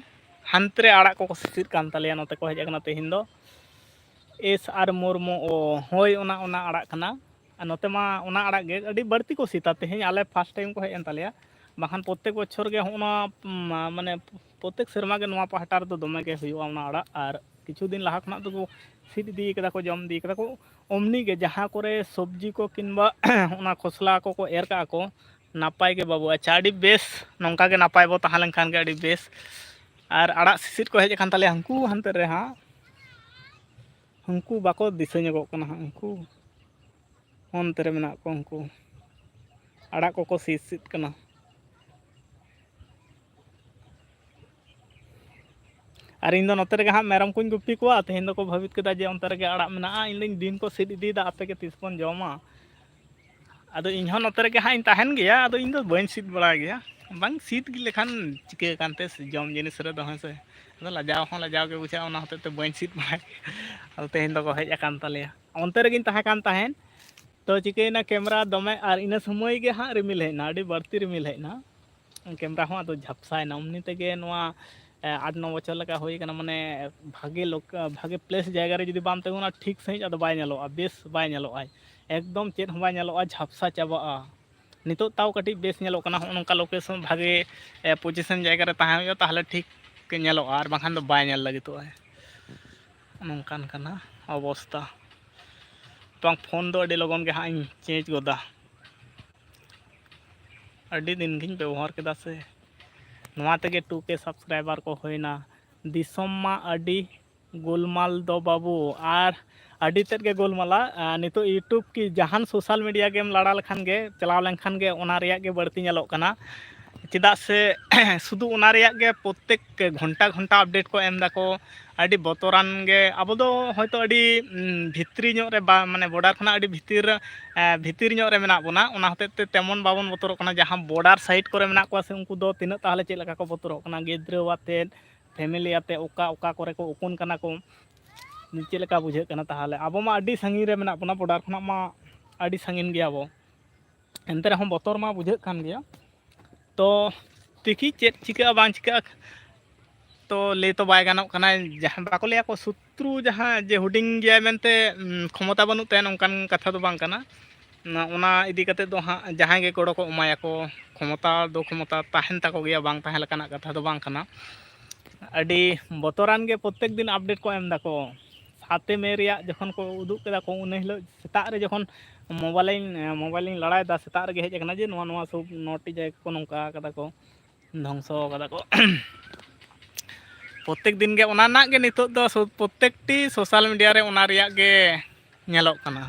ᱦᱟᱱᱛᱮ ᱨᱮ ᱟᱲᱟᱜ ᱠᱚᱠᱚ ᱥᱤᱥᱤᱨ ᱠᱟᱱ ᱛᱟᱞᱮᱭᱟ, ᱱᱚᱛᱮ ᱠᱚ ᱦᱮᱡ ᱟᱠᱟᱱᱟ ᱛᱮᱦᱮᱧ ᱫᱚ᱾ ᱮᱥ ᱟᱨ ᱢᱩᱨᱢᱩ, ᱚ, ᱦᱳᱭ, ᱚᱱᱟ, ᱚᱱᱟ ᱟᱲᱟᱜ ᱠᱟᱱᱟ᱾ ᱟᱨ ᱱᱚᱛᱮ ᱢᱟ ᱚᱱᱟ ᱟᱲᱟᱜ ᱜᱮ ᱟᱹᱰᱤ ᱵᱟᱹᱲᱛᱤ ᱠᱚ ᱥᱤᱛᱟ᱾ ᱛᱮᱦᱮᱧ ᱟᱞᱮ first time ᱠᱚ ᱦᱮᱡ ᱮᱱ ᱛᱟᱞᱮᱭᱟ, ᱵᱟᱠᱷᱟᱱ ᱯᱨᱚᱛᱮᱠ ᱵᱚᱪᱷᱚᱨ ᱜᱮ ᱦᱚᱸᱜᱼᱚ ᱱᱚᱣᱟ, ᱢᱟ-, ᱢᱟᱱᱮ ᱯᱨᱚᱛᱮᱠ ᱥᱮᱨᱢᱟ ᱜᱮ ᱱᱚᱣᱟ ᱯᱟᱦᱴᱟ ᱨᱮᱫᱚ ᱫᱚᱢᱮ ᱜᱮ ᱦᱩᱭᱩᱜᱼᱟ ᱚᱱᱟ ᱟᱲᱟᱜ᱾ ᱟᱨ ᱠᱤᱪᱷᱩ ᱫᱤᱱ ᱞᱟᱦᱟ ᱠᱷᱚᱱᱟᱜ ᱫᱚᱠᱚ ᱥᱤᱫ ᱤᱫᱤ ᱠᱟᱫᱟ ᱠᱚ, ᱡᱚᱢ ᱤᱫᱤ ᱠᱟᱫᱟ ᱠᱚ᱾ ᱚᱢᱱᱤ ᱜᱮ ᱡᱟᱦᱟᱸ ᱠᱚᱨᱮ ᱥᱚᱵᱽᱡᱤ ᱠᱚ ᱠᱤᱝᱵᱟ ᱚᱱᱟ ᱠᱷᱚᱥᱞᱟ ᱠᱚᱠᱚ ᱮᱨ ᱠᱟᱜᱼᱟ ᱠᱚ, ᱱᱟᱯᱟᱭ ᱜᱮ ᱵᱟᱹᱵᱩ᱾ ᱟᱪᱪᱷᱟ, ᱟᱹᱰᱤ ᱵᱮᱥ, ᱱᱚᱝᱠᱟ ᱜᱮ ᱱᱟᱯᱟᱭ ᱵᱚ ᱛᱟᱦᱮᱸ ᱞᱮᱱᱠᱷᱟᱱ ᱜᱮ ᱟᱹᱰᱤ ᱵᱮᱥ᱾ ᱟᱨ ᱟᱲᱟᱜ ᱥᱤᱥᱤᱨ ᱠᱚ ᱦᱮᱡ ᱟᱠᱟᱱ ᱛᱟᱞᱮᱭᱟ, ᱦᱟᱹᱱᱠᱩ ᱦᱟᱱᱛᱮ ᱨᱮ ᱦᱟᱸᱜ, ᱩᱱᱠᱩ ᱵᱟᱠᱚ ᱫᱤᱥᱟᱹ ᱧᱚᱜᱚᱜ ᱠᱟᱱᱟ ᱦᱟᱸᱜ, ᱩᱱᱠᱩ ᱚᱱᱛᱮ ᱨᱮ ᱢᱮᱱᱟᱜ ᱠᱚᱣᱟ, ᱩᱱᱠᱩ ᱟᱲᱟᱜ ᱠᱚᱠᱚ ᱥᱤᱥᱤᱫ ᱠᱟᱱᱟ᱾ ᱟᱨ ᱤᱧ ᱫᱚ ᱱᱚᱛᱮ ᱨᱮᱜᱮ ᱦᱟᱸᱜ ᱢᱮᱨᱚᱢ ᱠᱚᱧ ᱜᱩᱯᱤ ᱠᱚᱣᱟ᱾ ᱛᱮᱦᱮᱧ ᱫᱚᱠᱚ ᱵᱷᱟᱹᱵᱤᱛ ᱠᱮᱫᱟ ᱡᱮ ᱚᱱᱛᱮ ᱨᱮᱜᱮ ᱟᱲᱟᱜ ᱢᱮᱱᱟᱜᱼᱟ, ᱤᱧ ᱫᱚᱧ ᱫᱤᱱ ᱠᱚ ᱥᱤᱫ ᱤᱫᱤᱭᱮᱫᱟ, ᱟᱯᱮ ᱜᱮ ᱛᱤᱥ ᱵᱚᱱ ᱡᱚᱢᱟ᱾ ᱟᱫᱚ ᱤᱧ ᱦᱚᱸ ᱱᱚᱛᱮ ᱨᱮᱜᱮ ᱦᱟᱸᱜ ᱤᱧ ᱛᱟᱦᱮᱱ ᱜᱮᱭᱟ, ᱟᱫᱚ ᱤᱧ ᱫᱚ ᱵᱟᱹᱧ ᱥᱤᱫ ᱵᱟᱲᱟᱭ ᱜᱮᱭᱟ᱾ ᱵᱟᱝ ᱥᱤᱫ ᱜᱮ ᱞᱮᱠᱷᱟᱱ ᱪᱤᱠᱟᱹ ᱠᱟᱱᱛᱮ ᱡᱚᱢ ᱡᱤᱱᱤᱥ ᱨᱮᱫᱚ, ᱦᱮᱸ ᱥᱮ? ᱟᱫᱚ ᱞᱟᱡᱟᱣ ᱦᱚᱸ ᱞᱟᱡᱟᱣ ᱜᱮ ᱵᱩᱡᱷᱟᱹᱜᱼᱟ, ᱚᱱᱟ ᱦᱚᱛᱮᱡ ᱛᱮ ᱵᱟᱹᱧ ᱥᱤᱫ ᱵᱟᱲᱟᱭ᱾ ᱟᱫᱚ ᱛᱮᱦᱮᱧ ᱫᱚᱠᱚ ᱦᱮᱡ ᱟᱠᱟᱱ ᱛᱟᱞᱮᱭᱟ, ᱚᱱᱛᱮ ᱨᱮᱜᱮᱧ ᱛᱟᱦᱮᱸ ᱠᱟᱱ ᱛᱟᱦᱮᱸᱫ᱾ ᱛᱚ ᱪᱤᱠᱟᱹᱭᱮᱱᱟ, ᱠᱮᱢᱨᱟ ᱫᱚᱢᱮ, ᱟᱨ ᱤᱱᱟᱹ ᱥᱚᱢᱚᱭ ᱜᱮ ᱦᱟᱸᱜ ᱨᱤᱢᱤᱞ ᱦᱮᱡ ᱮᱱᱟ, ᱟᱹᱰᱤ ᱵᱟᱹᱲᱛᱤ ᱨᱤᱢᱤᱞ ᱦᱮᱡ ᱮᱱᱟ᱾ ᱠᱮᱢᱨᱟ ᱦᱚᱸ ᱟᱫᱚ ᱡᱷᱟᱯᱥᱟᱭᱮᱱᱟ᱾ ᱮᱢᱱᱤ ᱛᱮᱜᱮ ᱱᱚᱣᱟ, ᱮ, ᱟᱴ ᱱᱚ ᱵᱚᱪᱷᱚᱨ ᱞᱮᱠᱟ ᱦᱩᱭ ᱠᱟᱱᱟ, ᱢᱟᱱᱮ ᱵᱷᱟᱜᱮ ᱞᱳᱠ-, ᱵᱷᱟᱜᱮ place ᱡᱟᱭᱜᱟ ᱨᱮ ᱡᱩᱫᱤ ᱵᱟᱢ ᱛᱤᱸᱜᱩᱱᱟ, ᱴᱷᱤᱠ ᱥᱟᱺᱦᱤᱡ ᱟᱫᱚ ᱵᱟᱭ ᱧᱮᱞᱚᱜᱼᱟ, ᱵᱮᱥ ᱵᱟᱭ ᱧᱮᱞᱚᱜᱼᱟ, ᱮᱠᱫᱚᱢ ᱪᱮᱫ ᱦᱚᱸ ᱵᱟᱭ ᱧᱮᱞᱚᱜᱼᱟ, ᱡᱷᱟᱯᱥᱟ ᱪᱟᱵᱟᱜᱼᱟ᱾ ᱱᱤᱛᱚᱜ ᱛᱟᱣ ᱠᱟᱹᱴᱤᱡ ᱵᱮᱥ ᱧᱮᱞᱚᱜ ᱠᱟᱱᱟ᱾ ᱦᱚᱸᱜᱼᱚ ᱱᱚᱝᱠᱟ ᱞᱳᱠᱮᱥᱚᱱ, ᱵᱷᱟᱜᱮ ᱯᱚᱡᱤᱥᱚᱱ ᱡᱟᱭᱜᱟ ᱨᱮ ᱛᱟᱦᱮᱸ ᱦᱩᱭᱩᱜᱼᱟ, ᱛᱟᱦᱚᱞᱮ ᱴᱷᱤᱠ ᱧᱮᱞᱚᱜᱼᱟ, ᱟᱨ ᱵᱟᱝᱠᱷᱟᱱ ᱫᱚ ᱵᱟᱭ ᱧᱮᱞ ᱞᱟᱹᱜᱤᱫᱚᱜᱼᱟ᱾ ᱱᱚᱝᱠᱟᱱ ᱠᱟᱱᱟ ᱚᱵᱚᱥᱛᱟ᱾ ᱵᱟᱝ, ᱯᱷᱳᱱ ᱫᱚ ᱟᱹᱰᱤ ᱞᱚᱜᱚᱱ ᱜᱮ ᱦᱟᱸᱜ ᱤᱧ ᱪᱮᱧᱡᱽ ᱜᱚᱫᱟ᱾ ᱟᱹᱰᱤ ᱫᱤᱱ ᱜᱤᱧ ᱵᱮᱵᱚᱦᱟᱨ ᱠᱮᱫᱟ ᱥᱮ, ᱱᱚᱣᱟ ᱛᱮᱜᱮ ᱴᱩ ᱠᱮ ᱥᱟᱵᱥᱠᱨᱟᱭᱵᱟᱨ ᱠᱚ ᱦᱩᱭᱱᱟ᱾ ᱫᱤᱥᱚᱢ ᱢᱟ ᱟᱹᱰᱤ ᱜᱳᱞᱢᱟᱞ ᱫᱚ ᱵᱟᱹᱵᱩ, ᱟᱨ ᱟᱹᱰᱤ ᱛᱮᱫ ᱜᱮ ᱜᱳᱞᱢᱟᱞᱟ᱾ ᱟᱨ ᱱᱤᱛᱚᱜ YouTube ᱠᱤ ᱡᱟᱦᱟᱱ ᱥᱳᱥᱟᱞ ᱢᱤᱰᱤᱭᱟ ᱜᱮᱢ ᱞᱟᱲᱟ ᱞᱮᱠᱷᱟᱱ ᱜᱮ, ᱪᱟᱞᱟᱣ ᱞᱮᱱᱠᱷᱟᱱ ᱜᱮ ᱚᱱᱟ ᱨᱮᱭᱟᱜ ᱜᱮ ᱵᱟᱹᱲᱛᱤ ᱧᱮᱞᱚᱜ ᱠᱟᱱᱟ᱾ ᱪᱮᱫᱟᱜ ᱥᱮ ᱥᱩᱫᱷᱩ ᱚᱱᱟ ᱨᱮᱭᱟᱜ ᱜᱮ ᱯᱨᱚᱛᱛᱮᱠ ᱜᱷᱚᱱᱴᱟ ᱜᱷᱚᱱᱴᱟ ᱟᱯᱰᱮᱴ ᱠᱚ ᱮᱢ ᱫᱟᱠᱚ᱾ ᱟᱹᱰᱤ ᱵᱚᱛᱚᱨᱟᱱ ᱜᱮ᱾ ᱟᱵᱚ ᱫᱚ ᱦᱚᱭᱛᱳ ᱟᱹᱰᱤ, ᱩᱢ, ᱵᱷᱤᱛᱨᱤ ᱧᱚᱜ ᱨᱮ ᱵᱟ, ᱢᱟᱱᱮ ᱵᱚᱰᱟᱨ ᱠᱷᱚᱱᱟᱜ ᱟᱹᱰᱤ ᱵᱷᱤᱛᱤᱨ ᱨᱮ, ᱮ, ᱵᱷᱤᱛᱤᱨ ᱧᱚᱜ ᱨᱮ ᱢᱮᱱᱟᱜ ᱵᱚᱱᱟ᱾ ᱚᱱᱟ ᱦᱚᱛᱮᱡ ᱛᱮ ᱛᱮᱢᱚᱱ ᱵᱟᱵᱚᱱ ᱵᱚᱛᱚᱨᱚᱜ ᱠᱟᱱᱟ᱾ ᱡᱟᱦᱟᱸ ᱵᱚᱰᱟᱨ ᱥᱟᱭᱤᱰ ᱠᱚᱨᱮ ᱢᱮᱱᱟᱜ ᱠᱚᱣᱟ ᱥᱮ, ᱩᱱᱠᱩ ᱫᱚ ᱛᱤᱱᱟᱹᱜ ᱛᱟᱦᱚᱞᱮ ᱪᱮᱫ ᱞᱮᱠᱟ ᱠᱚ ᱵᱚᱛᱚᱨᱚᱜ ᱠᱟᱱᱟ, ᱜᱤᱫᱽᱨᱟᱹ ᱟᱛᱮᱫ, ᱯᱷᱮᱢᱮᱞᱤ ᱟᱛᱮᱫ, ᱚᱠᱟ ᱚᱠᱟ ᱠᱚᱨᱮ ᱠᱚ ᱩᱠᱩᱱ ᱠᱟᱱᱟ ᱠᱚ, ᱪᱮᱫ ᱞᱮᱠᱟ ᱵᱩᱡᱷᱟᱹᱜ ᱠᱟᱱᱟ? ᱛᱟᱦᱚᱞᱮ ᱟᱵᱚ ᱢᱟ ᱟᱹᱰᱤ ᱥᱟᱺᱜᱤᱧ ᱨᱮ ᱢᱮᱱᱟᱜ ᱵᱚᱱᱟ, ᱵᱚᱰᱟᱨ ᱠᱷᱚᱱᱟᱜ ᱢᱟ ᱟᱹᱰᱤ ᱥᱟᱺᱜᱤᱧ ᱜᱮᱭᱟ ᱵᱚ᱾ ᱮᱱᱛᱮ ᱨᱮᱦᱚᱸ ᱵᱚᱛᱚᱨ ᱢᱟ ᱵᱩᱡᱷᱟᱹᱜ ᱠᱟᱱ ᱜᱮᱭᱟ᱾ ᱛᱚ ᱛᱤᱠᱤ ᱪᱮᱫ ᱪᱤᱠᱟᱹᱜᱼᱟ ᱵᱟᱝ ᱪᱤᱠᱟᱹᱜᱼᱟ, ᱛᱚ ᱞᱟᱹᱭ ᱛᱚ ᱵᱟᱭ ᱜᱟᱱᱚᱜ ᱠᱟᱱᱟ᱾ ᱡᱟᱦᱟᱸ ᱵᱟᱠᱚ ᱞᱟᱹᱭᱟ ᱠᱚ, ᱥᱚᱛᱨᱩ ᱡᱟᱦᱟᱸ ᱡᱮ ᱦᱩᱰᱤᱧ ᱜᱮᱭᱟᱭ ᱢᱮᱱᱛᱮ, ᱩᱢ, ᱠᱷᱚᱢᱚᱛᱟ ᱵᱟᱹᱱᱩᱜ ᱛᱟᱭᱟ, ᱱᱚᱝᱠᱟᱱ ᱠᱟᱛᱷᱟ ᱫᱚ ᱵᱟᱝ ᱠᱟᱱᱟ᱾ ᱚᱱᱟ, ᱚᱱᱟ ᱤᱫᱤ ᱠᱟᱛᱮᱫ ᱫᱚ ᱦᱟᱸᱜ ᱡᱟᱦᱟᱸᱭ ᱜᱮ ᱜᱚᱲᱚ ᱠᱚ ᱮᱢᱟᱭᱟᱠᱚ, ᱠᱷᱚᱢᱚᱛᱟ ᱫᱚ ᱠᱷᱚᱢᱚᱛᱟ ᱛᱟᱦᱮᱱ ᱛᱟᱠᱚ ᱜᱮᱭᱟ, ᱵᱟᱝ ᱛᱟᱦᱮᱸ ᱞᱮᱠᱟᱱᱟᱜ ᱠᱟᱛᱷᱟ ᱫᱚ ᱵᱟᱝ ᱠᱟᱱᱟ᱾ ᱟᱹᱰᱤ ᱵᱚᱛᱚᱨᱟᱱ ᱜᱮ, ᱯᱨᱚᱛᱛᱮᱠ ᱫᱤᱱ ᱟᱯᱰᱮᱴ ᱠᱚ ᱮᱢ ᱫᱟᱠᱚ᱾ ᱥᱟᱛᱮ ᱢᱮ ᱨᱮᱭᱟᱜ ᱡᱚᱠᱷᱚᱱ ᱠᱚ ᱩᱫᱩᱜ ᱠᱮᱫᱟ ᱠᱚ, ᱩᱱ ᱦᱤᱞᱳᱜ ᱥᱮᱛᱟᱜ ᱨᱮ ᱡᱚᱠᱷᱚᱱ ᱢᱳᱵᱟᱭᱤᱞᱤᱧ, ᱢᱳᱵᱟᱭᱤᱞᱤᱧ ᱞᱟᱲᱟᱭᱮᱫᱟ, ᱥᱮᱛᱟᱜ ᱨᱮᱜᱮ ᱦᱮᱡ ᱟᱠᱟᱱᱟ ᱡᱮ ᱱᱚᱣᱟ ᱱᱚᱣᱟ ᱥᱚᱵ ᱱᱚᱴᱤ ᱡᱟᱭᱜᱟ ᱠᱚ ᱱᱚᱝᱠᱟ ᱠᱟᱫᱟ ᱠᱚ, ᱫᱷᱚᱝᱥᱚ ᱠᱟᱫᱟ ᱠᱚ᱾ ᱯᱨᱚᱛᱛᱮᱠ ᱫᱤᱱ ᱜᱮ ᱚᱱᱟ ᱨᱮᱱᱟᱜ ᱜᱮ ᱱᱤᱛᱚᱜ ᱫᱚ ᱥᱩ-, ᱯᱨᱚᱛᱛᱮᱠᱴᱤ ᱥᱳᱥᱟᱞ ᱢᱤᱰᱤᱭᱟ ᱨᱮ ᱚᱱᱟ ᱨᱮᱭᱟᱜ ᱜᱮ ᱧᱮᱞᱚᱜ ᱠᱟᱱᱟ᱾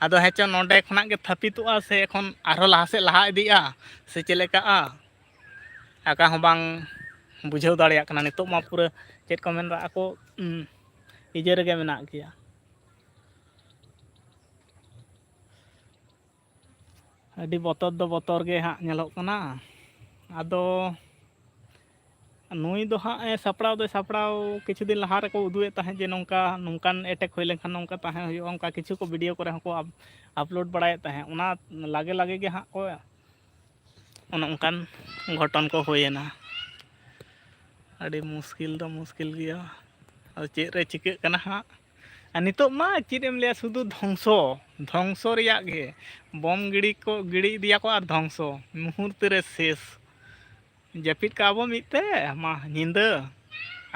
ᱟᱫᱚ ᱦᱮᱸ ᱪᱚ ᱱᱚᱰᱮ ᱠᱷᱚᱱᱟᱜ ᱜᱮ ᱛᱷᱟᱹᱯᱤᱛᱚᱜᱼᱟ ᱥᱮ ᱮᱠᱷᱚᱱ ᱟᱨᱦᱚᱸ ᱞᱟᱦᱟ ᱥᱮᱫ ᱞᱟᱦᱟ ᱤᱫᱤᱜᱼᱟ ᱥᱮ ᱪᱮᱫ ᱞᱮᱠᱟᱜᱼᱟ, ᱟᱠᱟ ᱦᱚᱸ ᱵᱟᱝ ᱵᱩᱡᱷᱟᱹᱣ ᱫᱟᱲᱮᱭᱟᱜ ᱠᱟᱱᱟ᱾ ᱱᱤᱛᱚᱜ ᱢᱟ ᱯᱩᱨᱟᱹ ᱪᱮᱫ ᱠᱚ ᱢᱮᱱ ᱫᱟ ᱟᱠᱚ, ᱩᱸ, ᱤᱭᱟᱹ ᱨᱮᱜᱮ ᱢᱮᱱᱟᱜ ᱜᱮᱭᱟ᱾ ᱟᱹᱰᱤ ᱵᱚᱛᱚᱨ ᱫᱚ ᱵᱚᱛᱚᱨ ᱜᱮ ᱦᱟᱸᱜ ᱧᱮᱞᱚᱜ ᱠᱟᱱᱟ᱾ ᱟᱫᱚ ᱱᱩᱭ ᱫᱚ ᱦᱟᱸᱜ, ᱮ, ᱥᱟᱯᱲᱟᱣ ᱫᱚᱭ ᱥᱟᱯᱲᱟᱣ, ᱠᱤᱪᱷᱩ ᱫᱤᱱ ᱞᱟᱦᱟ ᱨᱮᱠᱚ ᱩᱫᱩᱜ ᱮᱫ ᱛᱟᱦᱮᱸᱫ ᱡᱮ ᱱᱚᱝᱠᱟ, ᱱᱚᱝᱠᱟᱱ ᱮᱴᱮᱠ ᱦᱩᱭ ᱞᱮᱱᱠᱷᱟᱱ ᱱᱚᱝᱠᱟ ᱛᱟᱦᱮᱸ ᱦᱩᱭᱩᱜᱼᱟ, ᱚᱱᱠᱟ ᱠᱤᱪᱷᱩ ᱠᱚ ᱵᱷᱤᱰᱤᱭᱳ ᱠᱚᱨᱮ ᱦᱚᱸᱠᱚ ᱟᱯ-, ᱟᱯᱞᱳᱰ ᱵᱟᱲᱟᱭᱮᱫ ᱛᱟᱦᱮᱸᱫ᱾ ᱚᱱᱟ ᱞᱟᱜᱮ ᱞᱟᱜᱮ ᱜᱮ ᱦᱟᱸᱜ ᱠᱚ ᱚᱱᱮ ᱚᱱᱠᱟᱱ ᱜᱷᱚᱴᱚᱱ ᱠᱚ ᱦᱩᱭᱮᱱᱟ᱾ ᱟᱹᱰᱤ ᱢᱩᱥᱠᱤᱞ ᱫᱚ ᱢᱩᱥᱠᱤᱞ ᱜᱮᱭᱟ᱾ ᱟᱫᱚ ᱪᱮᱫ ᱨᱮ ᱪᱤᱠᱟᱹᱜ ᱠᱟᱱᱟ ᱦᱟᱸᱜ, ᱟᱨ ᱱᱤᱛᱚᱜ ᱢᱟ ᱪᱮᱫ ᱮᱢ ᱞᱟᱹᱭᱟ, ᱥᱩᱫᱷᱩ ᱫᱷᱚᱝᱥᱚ, ᱫᱷᱚᱝᱥᱚ ᱨᱮᱭᱟᱜ ᱜᱮ᱾ ᱵᱚᱢ ᱜᱤᱰᱤ ᱠᱚ, ᱜᱤᱰᱤ ᱤᱫᱤᱭᱟᱠᱚ ᱟᱨ ᱫᱷᱚᱝᱥᱚ, ᱢᱩᱦᱩᱨᱛᱮ ᱨᱮ ᱥᱮᱥ᱾ ᱡᱟᱹᱯᱤᱫ ᱠᱟᱜᱼᱟ ᱵᱚ ᱢᱤᱫ ᱛᱮ, ᱢᱟ ᱧᱤᱫᱟᱹ᱾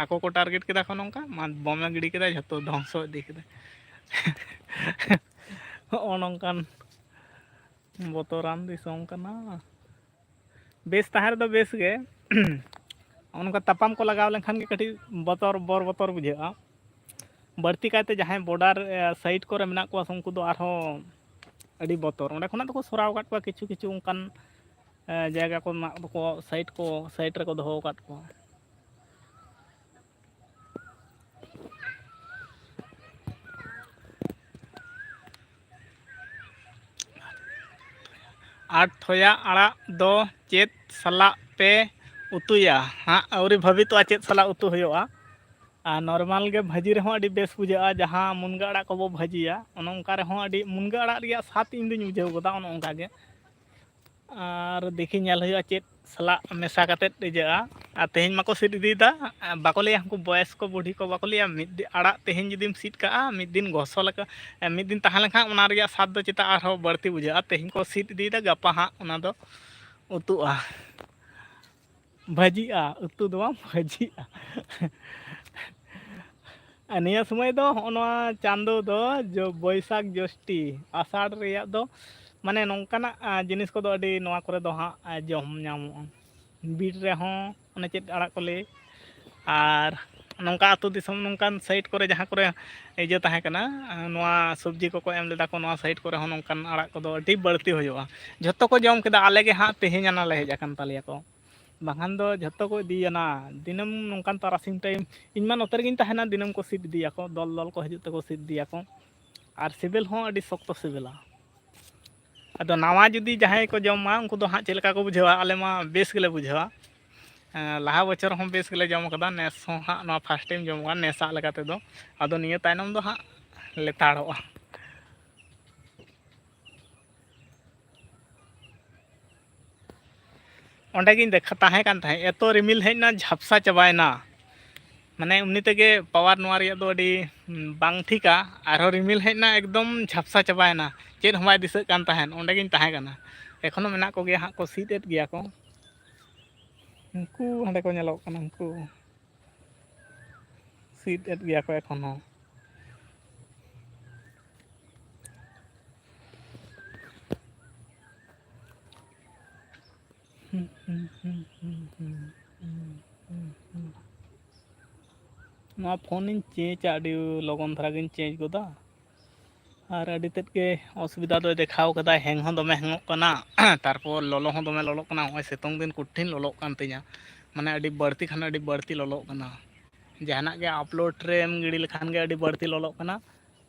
ᱟᱠᱚ ᱠᱚ target ᱠᱮᱫᱟ ᱠᱚ ᱱᱚᱝᱠᱟ, ᱢᱟ ᱵᱚᱢᱮ ᱜᱤᱰᱤ ᱠᱮᱫᱟ, ᱡᱷᱚᱛᱚ ᱫᱷᱚᱝᱥᱚ ᱤᱫᱤ ᱠᱮᱫᱟ᱾ ᱦᱚᱸᱜᱼᱚ ᱱᱚᱝᱠᱟᱱ ᱵᱚᱛᱚᱨᱟᱱ ᱫᱤᱥᱚᱢ ᱠᱟᱱᱟ᱾ ᱵᱮᱥ ᱛᱟᱦᱮᱸ ᱨᱮᱫᱚ ᱵᱮᱥ ᱜᱮ᱾ ᱱᱚᱜᱼᱚ ᱱᱚᱝᱠᱟ ᱛᱟᱯᱟᱢ ᱠᱚ ᱞᱟᱜᱟᱣ ᱞᱮᱱᱠᱷᱟᱱ ᱜᱮ ᱠᱟᱹᱴᱤᱡ ᱵᱚᱛᱚᱨ, ᱵᱚᱨ ᱵᱚᱛᱚᱨ ᱵᱩᱡᱷᱟᱹᱜᱼᱟ᱾ ᱵᱟᱹᱲᱛᱤ ᱠᱟᱭᱛᱮ ᱡᱟᱦᱟᱸᱭ border, ᱮ, side ᱠᱚᱨᱮ ᱢᱮᱱᱟᱜ ᱠᱚᱣᱟ, ᱩᱱᱠᱩ ᱫᱚ ᱟᱨᱦᱚᱸ ᱟᱹᱰᱤ ᱵᱚᱛᱚᱨ᱾ ᱚᱸᱰᱮ ᱠᱷᱚᱱᱟᱜ ᱫᱚᱠᱚ ᱥᱚᱨᱟᱣ ᱟᱠᱟᱫ ᱠᱚᱣᱟ ᱠᱤᱪᱷᱩ ᱠᱤᱪᱷᱩ ᱚᱱᱠᱟᱱ, ᱮ, ᱡᱟᱭᱜᱟ ᱠᱚ ᱢᱮᱱᱟᱜ ᱛᱟᱠᱚᱣᱟ, side ᱠᱚ, side ᱨᱮᱠᱚ ᱫᱚᱦᱚ ᱟᱠᱟᱫ ᱠᱚᱣᱟ᱾ ᱟᱨ ᱴᱷᱚᱭᱟ ᱟᱲᱟᱜ ᱫᱚ ᱪᱮᱫ ᱥᱟᱞᱟᱜ ᱯᱮ ᱩᱛᱩᱭᱟ? ᱦᱟᱸᱜ ᱟᱹᱣᱨᱤ ᱵᱷᱟᱹᱵᱤᱛᱚᱜᱼᱟ ᱪᱮᱫ ᱥᱟᱞᱟᱜ ᱩᱛᱩ ᱦᱩᱭᱩᱜᱼᱟ᱾ ᱟᱨ normal ᱜᱮ ᱵᱷᱟᱹᱡᱤ ᱨᱮᱦᱚᱸ ᱟᱹᱰᱤ ᱵᱮᱥ ᱵᱩᱡᱷᱟᱹᱜᱼᱟ, ᱡᱟᱦᱟᱸ ᱢᱩᱱᱜᱟᱹ ᱟᱲᱟᱜ ᱠᱚᱵᱚ ᱵᱷᱟᱹᱡᱤᱭᱟ, ᱚᱱᱮ ᱚᱱᱠᱟ ᱨᱮᱦᱚᱸ ᱟᱹᱰᱤ, ᱢᱩᱱᱜᱟᱹ ᱟᱲᱟᱜ ᱨᱮᱭᱟᱜ ᱥᱟᱫ ᱤᱧ ᱫᱩᱧ ᱵᱩᱡᱷᱟᱹᱣ ᱜᱚᱫᱟ ᱚᱱᱮ ᱚᱱᱠᱟ ᱜᱮ᱾ ᱟᱨ ᱫᱮᱠᱷᱤ ᱧᱮᱞ ᱦᱩᱭᱩᱜᱼᱟ ᱪᱮᱫ ᱥᱟᱞᱟᱜ ᱢᱮᱥᱟ ᱠᱟᱛᱮᱫ ᱤᱭᱟᱹᱜᱼᱟ᱾ ᱟᱨ ᱛᱮᱦᱮᱧ ᱢᱟᱠᱚ ᱥᱤᱫ ᱤᱫᱤᱭᱮᱫᱟ, ᱵᱟᱠᱚ ᱞᱟᱹᱭᱟ, ᱩᱱᱠᱩ ᱵᱚᱭᱮᱥ ᱠᱚ ᱵᱩᱰᱷᱤ ᱠᱚ ᱵᱟᱠᱚ ᱞᱟᱹᱭᱟ, ᱢᱤᱫ ᱫᱤ-, ᱟᱲᱟᱜ ᱛᱮᱦᱮᱧ ᱡᱩᱫᱤᱢ ᱥᱤᱫ ᱠᱟᱜᱼᱟ, ᱢᱤᱫ ᱫᱤᱱ ᱜᱚᱥᱚ ᱞᱮᱠᱟ, ᱢᱤᱫ ᱫᱤᱱ ᱛᱟᱦᱮᱸ ᱞᱮᱱᱠᱷᱟᱱ ᱚᱱᱟ ᱨᱮᱭᱟᱜ ᱥᱟᱫ ᱫᱚ ᱪᱮᱛᱟᱜ ᱟᱨᱦᱚᱸ ᱵᱟᱹᱲᱛᱤ ᱵᱩᱡᱷᱟᱹᱜᱼᱟ᱾ ᱛᱮᱦᱮᱧ ᱠᱚ ᱥᱤᱫ ᱤᱫᱤᱭᱮᱫᱟ, ᱜᱟᱯᱟ ᱦᱟᱸᱜ ᱚᱱᱟ ᱫᱚ ᱩᱛᱩᱜᱼᱟ᱾ ᱵᱷᱟᱹᱡᱤᱜᱼᱟ, ᱩᱛᱩ ᱫᱚ ᱵᱟᱝ ᱵᱷᱟᱹᱡᱤᱜᱼᱟ᱾ ᱟᱨ ᱱᱤᱭᱟᱹ ᱥᱚᱢᱚᱭ ᱫᱚ ᱦᱚᱸᱜᱼᱚ ᱱᱚᱣᱟ ᱪᱟᱸᱫᱚ ᱫᱚ ᱡᱚ-, ᱵᱳᱭᱥᱟᱠᱷ ᱡᱳᱥᱴᱤ, ᱟᱥᱟᱲ ᱨᱮᱭᱟᱜ ᱫᱚ, ᱢᱟᱱᱮ, ᱱᱚᱝᱠᱟᱱᱟᱜ, ᱟ, ᱡᱤᱱᱤᱥ ᱠᱚᱫᱚ ᱟᱹᱰᱤ ᱱᱚᱣᱟ ᱠᱚᱨᱮ ᱫᱚ ᱦᱟᱸᱜ, ᱟ, ᱡᱚᱢ ᱧᱟᱢᱚᱜᱼᱟ᱾ ᱵᱤᱨ ᱨᱮᱦᱚᱸ ᱚᱱᱮ ᱪᱮᱫ ᱟᱲᱟᱜ ᱠᱚ ᱞᱟᱹᱭ, ᱟᱨ ᱱᱚᱝᱠᱟ ᱟᱹᱛᱩ ᱫᱤᱥᱚᱢ ᱱᱚᱝᱠᱟᱱ side ᱠᱚᱨᱮ ᱡᱟᱦᱟᱸ ᱠᱚᱨᱮ ᱤᱭᱟᱹ ᱛᱟᱦᱮᱸ ᱠᱟᱱᱟ, ᱱᱚᱣᱟ ᱥᱚᱵᱽᱡᱤ ᱠᱚᱠᱚ ᱮᱢ ᱞᱮᱫᱟ ᱠᱚ, ᱱᱚᱣᱟ side ᱠᱚᱨᱮ ᱦᱚᱸ ᱱᱚᱝᱠᱟᱱ ᱟᱲᱟᱜ ᱠᱚᱫᱚ ᱟᱹᱰᱤ ᱵᱟᱹᱲᱛᱤ ᱦᱩᱭᱩᱜᱼᱟ᱾ ᱡᱷᱚᱛᱚ ᱠᱚ ᱡᱚᱢ ᱠᱮᱫᱟ, ᱟᱞᱮ ᱜᱮ ᱦᱟᱸᱜ ᱛᱮᱦᱮᱧ ᱟᱱᱟ ᱞᱮ ᱦᱮᱡ ᱟᱠᱟᱱ ᱛᱟᱞᱮᱭᱟ ᱠᱚ, ᱵᱟᱠᱷᱟᱱ ᱫᱚ ᱡᱷᱚᱛᱚ ᱠᱚ ᱤᱫᱤᱭᱟᱱᱟ᱾ ᱫᱤᱱᱟᱹᱢ ᱱᱚᱝᱠᱟᱱ ᱛᱟᱨᱟᱥᱤᱧ time ᱤᱧ ᱢᱟ ᱱᱚᱛᱮ ᱨᱮᱜᱤᱧ ᱛᱟᱦᱮᱱᱟ, ᱫᱤᱱᱟᱹᱢ ᱠᱚ ᱥᱤᱫ ᱤᱫᱤᱭᱟᱠᱚ, ᱫᱚᱞ ᱫᱚᱞ ᱠᱚ ᱦᱤᱡᱩᱜ ᱛᱮᱠᱚ ᱥᱤᱫ ᱤᱫᱤᱭᱟᱠᱚ, ᱟᱨ ᱥᱤᱵᱤᱞ ᱦᱚᱸ ᱟᱹᱰᱤ ᱥᱚᱠᱛᱚ ᱥᱤᱵᱤᱞᱟ᱾ ᱟᱫᱚ ᱱᱟᱣᱟ ᱡᱩᱫᱤ ᱡᱟᱦᱟᱸᱭ ᱠᱚ ᱡᱚᱢᱟ, ᱩᱱᱠᱩ ᱫᱚ ᱦᱟᱸᱜ ᱪᱮᱫ ᱞᱮᱠᱟ ᱠᱚ ᱵᱩᱡᱷᱟᱹᱣᱟ? ᱟᱞᱮ ᱢᱟ ᱵᱮᱥ ᱜᱮᱞᱮ ᱵᱩᱡᱷᱟᱹᱣᱟ᱾ ᱮᱸ, ᱞᱟᱦᱟ ᱵᱚᱪᱷᱚᱨ ᱦᱚᱸ ᱵᱮᱥ ᱜᱮᱞᱮ ᱡᱚᱢ ᱠᱟᱫᱟ, ᱱᱮᱥ ᱦᱚᱸ ᱦᱟᱸᱜ ᱱᱚᱣᱟ first time ᱡᱚᱢ ᱠᱟᱱᱟ ᱱᱮᱥᱟᱜ ᱞᱮᱠᱟ ᱛᱮᱫᱚ᱾ ᱟᱫᱚ ᱱᱤᱭᱟᱹ ᱛᱟᱭᱱᱚᱢ ᱫᱚ ᱦᱟᱸᱜ ᱞᱮᱛᱟᱲᱚᱜᱼᱟ᱾ ᱚᱸᱰᱮ ᱜᱤᱧ ᱫᱮᱠᱷᱟ, ᱛᱟᱦᱮᱸ ᱠᱟᱱ ᱛᱟᱦᱮᱸᱫ, ᱮᱛᱚ ᱨᱤᱢᱤᱞ ᱦᱮᱡ ᱮᱱᱟ, ᱡᱷᱟᱯᱥᱟ ᱪᱟᱵᱟᱭᱮᱱᱟ᱾ ᱢᱟᱱᱮ ᱮᱢᱱᱤ ᱛᱮᱜᱮ ᱯᱟᱣᱟᱨ ᱱᱚᱣᱟ ᱨᱮᱭᱟᱜ ᱫᱚ ᱟᱹᱰᱤ, ᱩᱸ, ᱵᱟᱝ ᱴᱷᱤᱠᱟ᱾ ᱟᱨᱦᱚᱸ ᱨᱤᱢᱤᱞ ᱦᱮᱡ ᱮᱱᱟ, ᱮᱠᱫᱚᱢ ᱡᱷᱟᱯᱥᱟ ᱪᱟᱵᱟᱭᱮᱱᱟ, ᱪᱮᱫ ᱦᱚᱸ ᱵᱟᱭ ᱫᱤᱥᱟᱹᱜ ᱠᱟᱱ ᱛᱟᱦᱮᱸᱫ᱾ ᱚᱸᱰᱮ ᱜᱤᱧ ᱛᱟᱦᱮᱸ ᱠᱟᱱᱟ᱾ ᱮᱠᱷᱚᱱᱳ ᱢᱮᱱᱟᱜ ᱠᱚᱜᱮᱭᱟ ᱦᱟᱸᱜ, ᱠᱚ ᱥᱤᱫ ᱮᱫ ᱜᱮᱭᱟ ᱠᱚ᱾ ᱩᱱᱠᱩ ᱦᱟᱸᱰᱮ ᱠᱚ ᱧᱮᱞᱚᱜ ᱠᱟᱱᱟ, ᱩᱱᱠᱩ ᱥᱤᱫ ᱮᱫ ᱜᱮᱭᱟ ᱠᱚ ᱮᱠᱷᱚᱱ ᱦᱚᱸ᱾ ᱱᱚᱣᱟ ᱯᱷᱳᱱᱤᱧ ᱪᱮᱧᱡᱟ, ᱟᱹᱰᱤ ᱞᱚᱜᱚᱱ ᱫᱷᱟᱨᱟ ᱜᱤᱧ ᱪᱮᱧᱡᱽ ᱜᱚᱫᱟ᱾ ᱟᱨ ᱟᱹᱰᱤ ᱛᱮᱫ ᱜᱮ ᱚᱥᱩᱵᱤᱫᱷᱟ ᱫᱚᱭ ᱫᱮᱠᱷᱟᱣ ᱠᱟᱫᱟ, ᱦᱮᱝ ᱦᱚᱸ ᱫᱚᱢᱮ ᱦᱮᱝᱚᱜ ᱠᱟᱱᱟ᱾ ᱛᱟᱨᱯᱚᱨ ᱞᱚᱞᱚ ᱦᱚᱸ ᱫᱚᱢᱮ ᱞᱚᱞᱚᱜ ᱠᱟᱱᱟ᱾ ᱱᱚᱜᱼᱚᱭ ᱥᱤᱛᱩᱝ ᱫᱤᱱ ᱠᱚᱴᱷᱤᱱ ᱞᱚᱞᱚᱜ ᱠᱟᱱ ᱛᱤᱧᱟᱹ, ᱢᱟᱱᱮ ᱟᱹᱰᱤ ᱵᱟᱹᱲᱛᱤ ᱠᱷᱟᱱ ᱟᱹᱰᱤ ᱵᱟᱹᱲᱛᱤ ᱞᱚᱞᱚᱜ ᱠᱟᱱᱟ᱾ ᱡᱟᱦᱟᱱᱟᱜ ᱜᱮ ᱟᱯᱞᱳᱰ ᱨᱮᱢ ᱜᱤᱰᱤ ᱞᱮᱠᱷᱟᱱ ᱜᱮ ᱟᱹᱰᱤ ᱵᱟᱹᱲᱛᱤ ᱞᱚᱞᱚᱜ ᱠᱟᱱᱟ᱾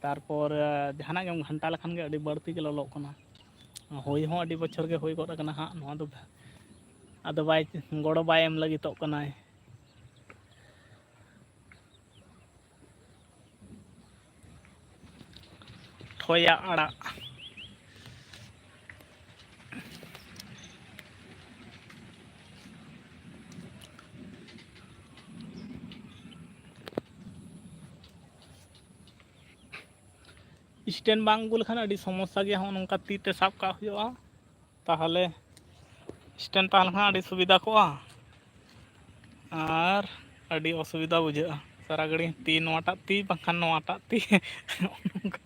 ᱛᱟᱨᱯᱚᱨ, ᱟᱸ, ᱡᱟᱦᱟᱱᱟᱜ ᱜᱮᱢ ᱜᱷᱟᱱᱴᱟ ᱞᱮᱠᱷᱟᱱ ᱜᱮ ᱟᱹᱰᱤ ᱵᱟᱹᱲᱛᱤ ᱜᱮ ᱞᱚᱞᱚᱜ ᱠᱟᱱᱟ᱾ ᱦᱩᱭ ᱦᱚᱸ ᱟᱹᱰᱤ ᱵᱚᱪᱷᱚᱨ ᱜᱮ ᱦᱩᱭ ᱜᱚᱫ ᱟᱠᱟᱱᱟ ᱦᱟᱸᱜ, ᱱᱚᱣᱟ ᱫᱚ ᱟᱫᱚ ᱵᱟᱭ, ᱜᱚᱲᱚ ᱵᱟᱭ ᱮᱢ ᱞᱟᱹᱜᱤᱫᱚᱜ ᱠᱟᱱᱟᱭ᱾ ᱴᱷᱚᱭᱟ ᱟᱲᱟᱜ᱾ stand ᱵᱟᱝ ᱟᱹᱜᱩ ᱞᱮᱠᱷᱟᱱ ᱟᱹᱰᱤ ᱥᱚᱢᱚᱥᱥᱟ ᱜᱮᱭᱟ᱾ ᱦᱚᱸᱜᱼᱚ ᱱᱚᱝᱠᱟ ᱛᱤ ᱛᱮ ᱥᱟᱵ ᱠᱟᱜ ᱦᱩᱭᱩᱜᱼᱟ, ᱛᱟᱦᱚᱞᱮ stand ᱛᱟᱦᱮᱸ ᱞᱮᱱᱠᱷᱟᱱ ᱟᱹᱰᱤ ᱥᱩᱵᱤᱫᱷᱟ ᱠᱚᱜᱼᱟ᱾ ᱟᱨ ᱟᱹᱰᱤ ᱚᱥᱩᱵᱤᱫᱷᱟ ᱵᱩᱡᱷᱟᱹᱜᱼᱟ, ᱥᱟᱨᱟ ᱜᱷᱟᱹᱲᱤ ᱛᱤ ᱱᱚᱣᱟᱴᱟᱜ ᱛᱤ, ᱵᱟᱝᱠᱷᱟᱱ ᱱᱚᱣᱟᱴᱟᱜ ᱛᱤ᱾ ᱱᱚᱜᱼᱚ ᱱᱚᱝᱠᱟ᱾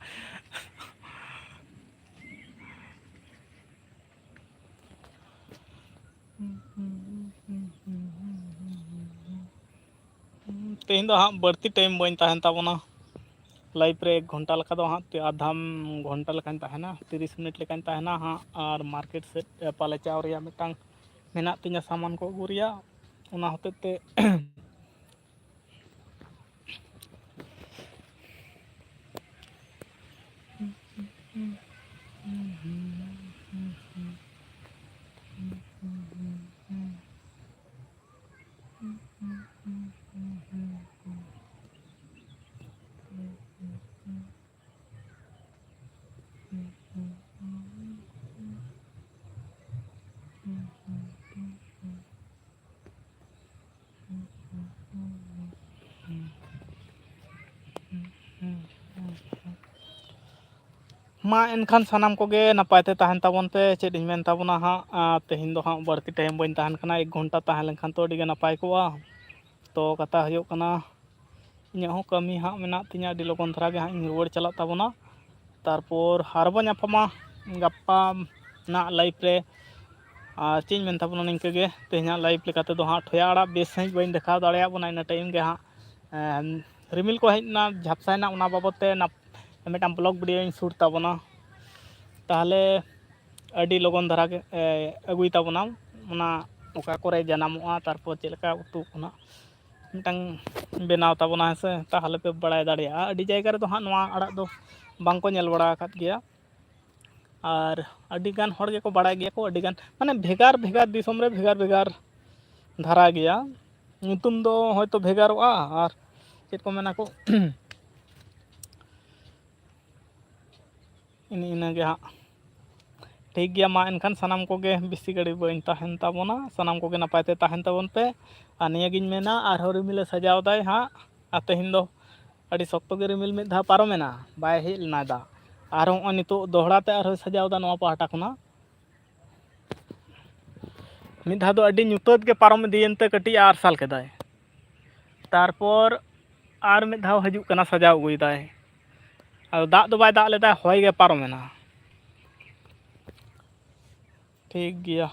ᱛᱮᱦᱮᱧ ᱫᱚ ᱦᱟᱸᱜ ᱵᱟᱹᱲᱛᱤ time ᱵᱟᱹᱧ ᱛᱟᱦᱮᱱ ᱛᱟᱵᱚᱱᱟ᱾ Live ᱨᱮ ᱮᱠ ᱜᱷᱚᱱᱴᱟ ᱞᱮᱠᱟ ᱫᱚ ᱦᱟᱸᱜ, ᱟᱫᱷᱟᱢ ᱜᱷᱚᱱᱴᱟ ᱞᱮᱠᱟᱧ ᱛᱟᱦᱮᱱᱟ, ᱛᱤᱨᱤᱥ ᱢᱤᱱᱤᱴ ᱞᱮᱠᱟᱧ ᱛᱟᱦᱮᱱᱟ ᱦᱟᱸᱜ᱾ ᱟᱨ market ᱥᱮᱫ ᱯᱟᱞᱮ ᱪᱟᱣ ᱨᱮᱭᱟᱜ ᱢᱤᱫᱴᱟᱝ ᱢᱮᱱᱟᱜ ᱛᱤᱧᱟᱹ, ᱥᱟᱢᱟᱱ ᱠᱚ ᱟᱹᱜᱩ ᱨᱮᱭᱟᱜ, ᱚᱱᱟ ᱦᱚᱛᱮᱡ ᱛᱮ᱾ ᱢᱟ ᱮᱱᱠᱷᱟᱱ ᱥᱟᱱᱟᱢ ᱠᱚᱜᱮ ᱱᱟᱯᱟᱭ ᱛᱮ ᱛᱟᱦᱮᱱ ᱛᱟᱵᱚᱱ ᱯᱮ᱾ ᱪᱮᱫ ᱤᱧ ᱢᱮᱱ ᱛᱟᱵᱚᱱᱟ ᱦᱟᱸᱜ, ᱟᱨ ᱛᱮᱦᱮᱧ ᱫᱚ ᱦᱟᱸᱜ ᱵᱟᱹᱲᱛᱤ ᱴᱟᱭᱤᱢ ᱵᱟᱹᱧ ᱛᱟᱦᱮᱱ ᱠᱟᱱᱟ, ᱮᱠ ᱜᱷᱚᱱᱴᱟ ᱛᱟᱦᱮᱸ ᱞᱮᱱᱠᱷᱟᱱ ᱛᱚ ᱟᱹᱰᱤ ᱜᱮ ᱱᱟᱯᱟᱭ ᱠᱚᱜᱼᱟ᱾ ᱛᱚ ᱠᱟᱛᱷᱟ ᱦᱩᱭᱩᱜ ᱠᱟᱱᱟ, ᱤᱧᱟᱹᱜ ᱦᱚᱸ ᱠᱟᱹᱢᱤ ᱦᱟᱸᱜ ᱢᱮᱱᱟᱜ ᱛᱤᱧᱟᱹ, ᱟᱹᱰᱤ ᱞᱚᱜᱚᱱ ᱫᱷᱟᱨᱟ ᱜᱮ ᱦᱟᱸᱜ ᱤᱧ ᱨᱩᱣᱟᱹᱲ ᱪᱟᱞᱟᱜ ᱛᱟᱵᱚᱱᱟ᱾ ᱛᱟᱨᱯᱚᱨ ᱟᱨᱵᱚ ᱧᱟᱯᱟᱢᱟ ᱜᱟᱯᱟ ᱱᱟᱜ ᱞᱟᱭᱤᱵᱷ ᱨᱮ᱾ ᱟᱨ ᱪᱮᱫ ᱤᱧ ᱢᱮᱱ ᱛᱟᱵᱚᱱᱟ, ᱱᱤᱝᱠᱟᱹ ᱜᱮ ᱛᱮᱦᱮᱧᱟᱜ ᱞᱟᱭᱤᱵᱷ ᱞᱮᱠᱟ ᱛᱮᱫᱚ ᱦᱟᱸᱜ ᱴᱷᱚᱭᱟ ᱟᱲᱟᱜ ᱵᱮᱥ ᱥᱟᱺᱦᱤᱡ ᱵᱟᱹᱧ ᱫᱮᱠᱷᱟᱣ ᱫᱟᱲᱮᱭᱟᱜ ᱵᱚᱱᱟ᱾ ᱤᱱᱟᱹ ᱴᱟᱭᱤᱢ ᱜᱮ ᱦᱟᱸᱜ ᱮᱢ, ᱨᱤᱢᱤᱞ ᱠᱚ ᱦᱮᱡ ᱮᱱᱟ, ᱡᱷᱟᱯᱥᱟᱭᱮᱱᱟ, ᱚᱱᱟ ᱵᱟᱵᱚᱫ ᱛᱮ ᱱᱟᱯ-, ᱢᱤᱫᱴᱟᱝ ᱵᱞᱚᱜ ᱵᱷᱤᱰᱤᱭᱳᱧ ᱥᱩᱴ ᱛᱟᱵᱚᱱᱟ᱾ ᱛᱟᱦᱚᱞᱮ ᱟᱹᱰᱤ ᱞᱚᱜᱚᱱ ᱫᱷᱟᱨᱟ ᱜᱮ, ᱮ, ᱟᱹᱜᱩᱭ ᱛᱟᱵᱚᱱᱟ᱾ ᱚᱱᱟ ᱚᱠᱟ ᱠᱚᱨᱮ ᱡᱟᱱᱟᱢᱚᱜᱼᱟ, ᱛᱟᱨᱯᱚᱨ ᱪᱮᱫ ᱞᱮᱠᱟ ᱩᱛᱩ ᱠᱷᱚᱱᱟᱜ ᱢᱤᱫᱴᱟᱝ ᱵᱮᱱᱟᱣ ᱛᱟᱵᱚᱱᱟ, ᱦᱮᱸ ᱥᱮ? ᱛᱟᱦᱚᱞᱮ ᱯᱮ ᱵᱟᱲᱟᱭ ᱫᱟᱲᱮᱭᱟᱜᱼᱟ᱾ ᱟᱹᱰᱤ ᱡᱟᱭᱜᱟ ᱨᱮᱫᱚ ᱦᱟᱸᱜ ᱱᱚᱣᱟ ᱟᱲᱟᱜ ᱫᱚ ᱵᱟᱝᱠᱚ ᱧᱮᱞ ᱵᱟᱲᱟ ᱟᱠᱟᱫ ᱜᱮᱭᱟ᱾ ᱟᱨ ᱟᱹᱰᱤᱜᱟᱱ ᱦᱚᱲ ᱜᱮᱠᱚ ᱵᱟᱲᱟᱭ ᱜᱮᱭᱟ ᱠᱚ, ᱟᱹᱰᱤᱜᱟᱱ, ᱢᱟᱱᱮ, ᱵᱷᱮᱜᱟᱨ ᱵᱷᱮᱜᱟᱨ ᱫᱤᱥᱚᱢ ᱨᱮ ᱵᱷᱮᱜᱟᱨ ᱵᱷᱮᱜᱟᱨ ᱫᱷᱟᱨᱟ ᱜᱮᱭᱟ᱾ ᱧᱩᱛᱩᱢ ᱫᱚ ᱦᱚᱭᱛᱳ ᱵᱷᱮᱜᱟᱨᱚᱜᱼᱟ, ᱟᱨ ᱪᱮᱫ ᱠᱚ ᱢᱮᱱᱟ ᱠᱚ, ᱤᱱᱟᱹ, ᱤᱱᱟᱹᱜᱮ ᱦᱟᱸᱜ᱾ ᱴᱷᱤᱠ ᱜᱮᱭᱟ, ᱢᱟ ᱮᱱᱠᱷᱟᱱ ᱥᱟᱱᱟᱢ ᱠᱚᱜᱮ ᱵᱮᱥᱤ ᱜᱷᱟᱹᱲᱤᱡ ᱵᱟᱹᱧ ᱛᱟᱦᱮᱱ ᱛᱟᱵᱚᱱᱟ, ᱥᱟᱱᱟᱢ ᱠᱚᱜᱮ ᱱᱟᱯᱟᱭ ᱛᱮ ᱛᱟᱦᱮᱱ ᱛᱟᱵᱚᱱ ᱯᱮ᱾ ᱟᱨ ᱱᱤᱭᱟᱹᱜᱤᱧ ᱢᱮᱱᱟ, ᱟᱨᱦᱚᱸ ᱨᱤᱢᱤᱞᱮ ᱥᱟᱡᱟᱣ ᱫᱟᱭ ᱦᱟᱸᱜ᱾ ᱟᱨ ᱛᱮᱦᱮᱧ ᱫᱚ ᱟᱹᱰᱤ ᱥᱚᱠᱛᱚ ᱜᱮ ᱨᱤᱢᱤᱞ ᱢᱤᱫ ᱫᱷᱟᱣ ᱯᱟᱨᱚᱢᱮᱱᱟ, ᱵᱟᱭ ᱦᱮᱡ ᱞᱮᱱᱟ ᱫᱟᱜ᱾ ᱟᱨ ᱦᱚᱸᱜᱼᱚᱭ ᱱᱤᱛᱚᱜ ᱫᱚᱦᱲᱟ ᱛᱮ ᱟᱨᱦᱚᱸᱭ ᱥᱟᱡᱟᱣ ᱫᱟ ᱱᱚᱣᱟ ᱯᱟᱦᱴᱟ ᱠᱷᱚᱱᱟᱜ᱾ ᱢᱤᱫ ᱫᱷᱟᱣ ᱫᱚ ᱟᱹᱰᱤ ᱧᱩᱛᱟᱹᱛ ᱜᱮ ᱯᱟᱨᱚᱢ ᱤᱫᱤᱭᱮᱱ ᱛᱮ ᱠᱟᱹᱴᱤᱡ ᱟᱨᱥᱟᱞ ᱠᱮᱫᱟᱭ᱾ ᱛᱟᱨᱯᱚᱨ ᱟᱨ ᱢᱤᱫ ᱫᱷᱟᱣ ᱦᱤᱡᱩᱜ ᱠᱟᱱᱟ, ᱥᱟᱡᱟᱣ ᱟᱹᱜᱩᱭᱮᱫᱟᱭ᱾ ᱟᱫᱚ ᱫᱟᱜ ᱫᱚ ᱵᱟᱭ ᱫᱟᱜ ᱞᱮᱫᱟ, ᱦᱚᱭ ᱜᱮ ᱯᱟᱨᱚᱢᱮᱱᱟ᱾ ᱴᱷᱤᱠ ᱜᱮᱭᱟ᱾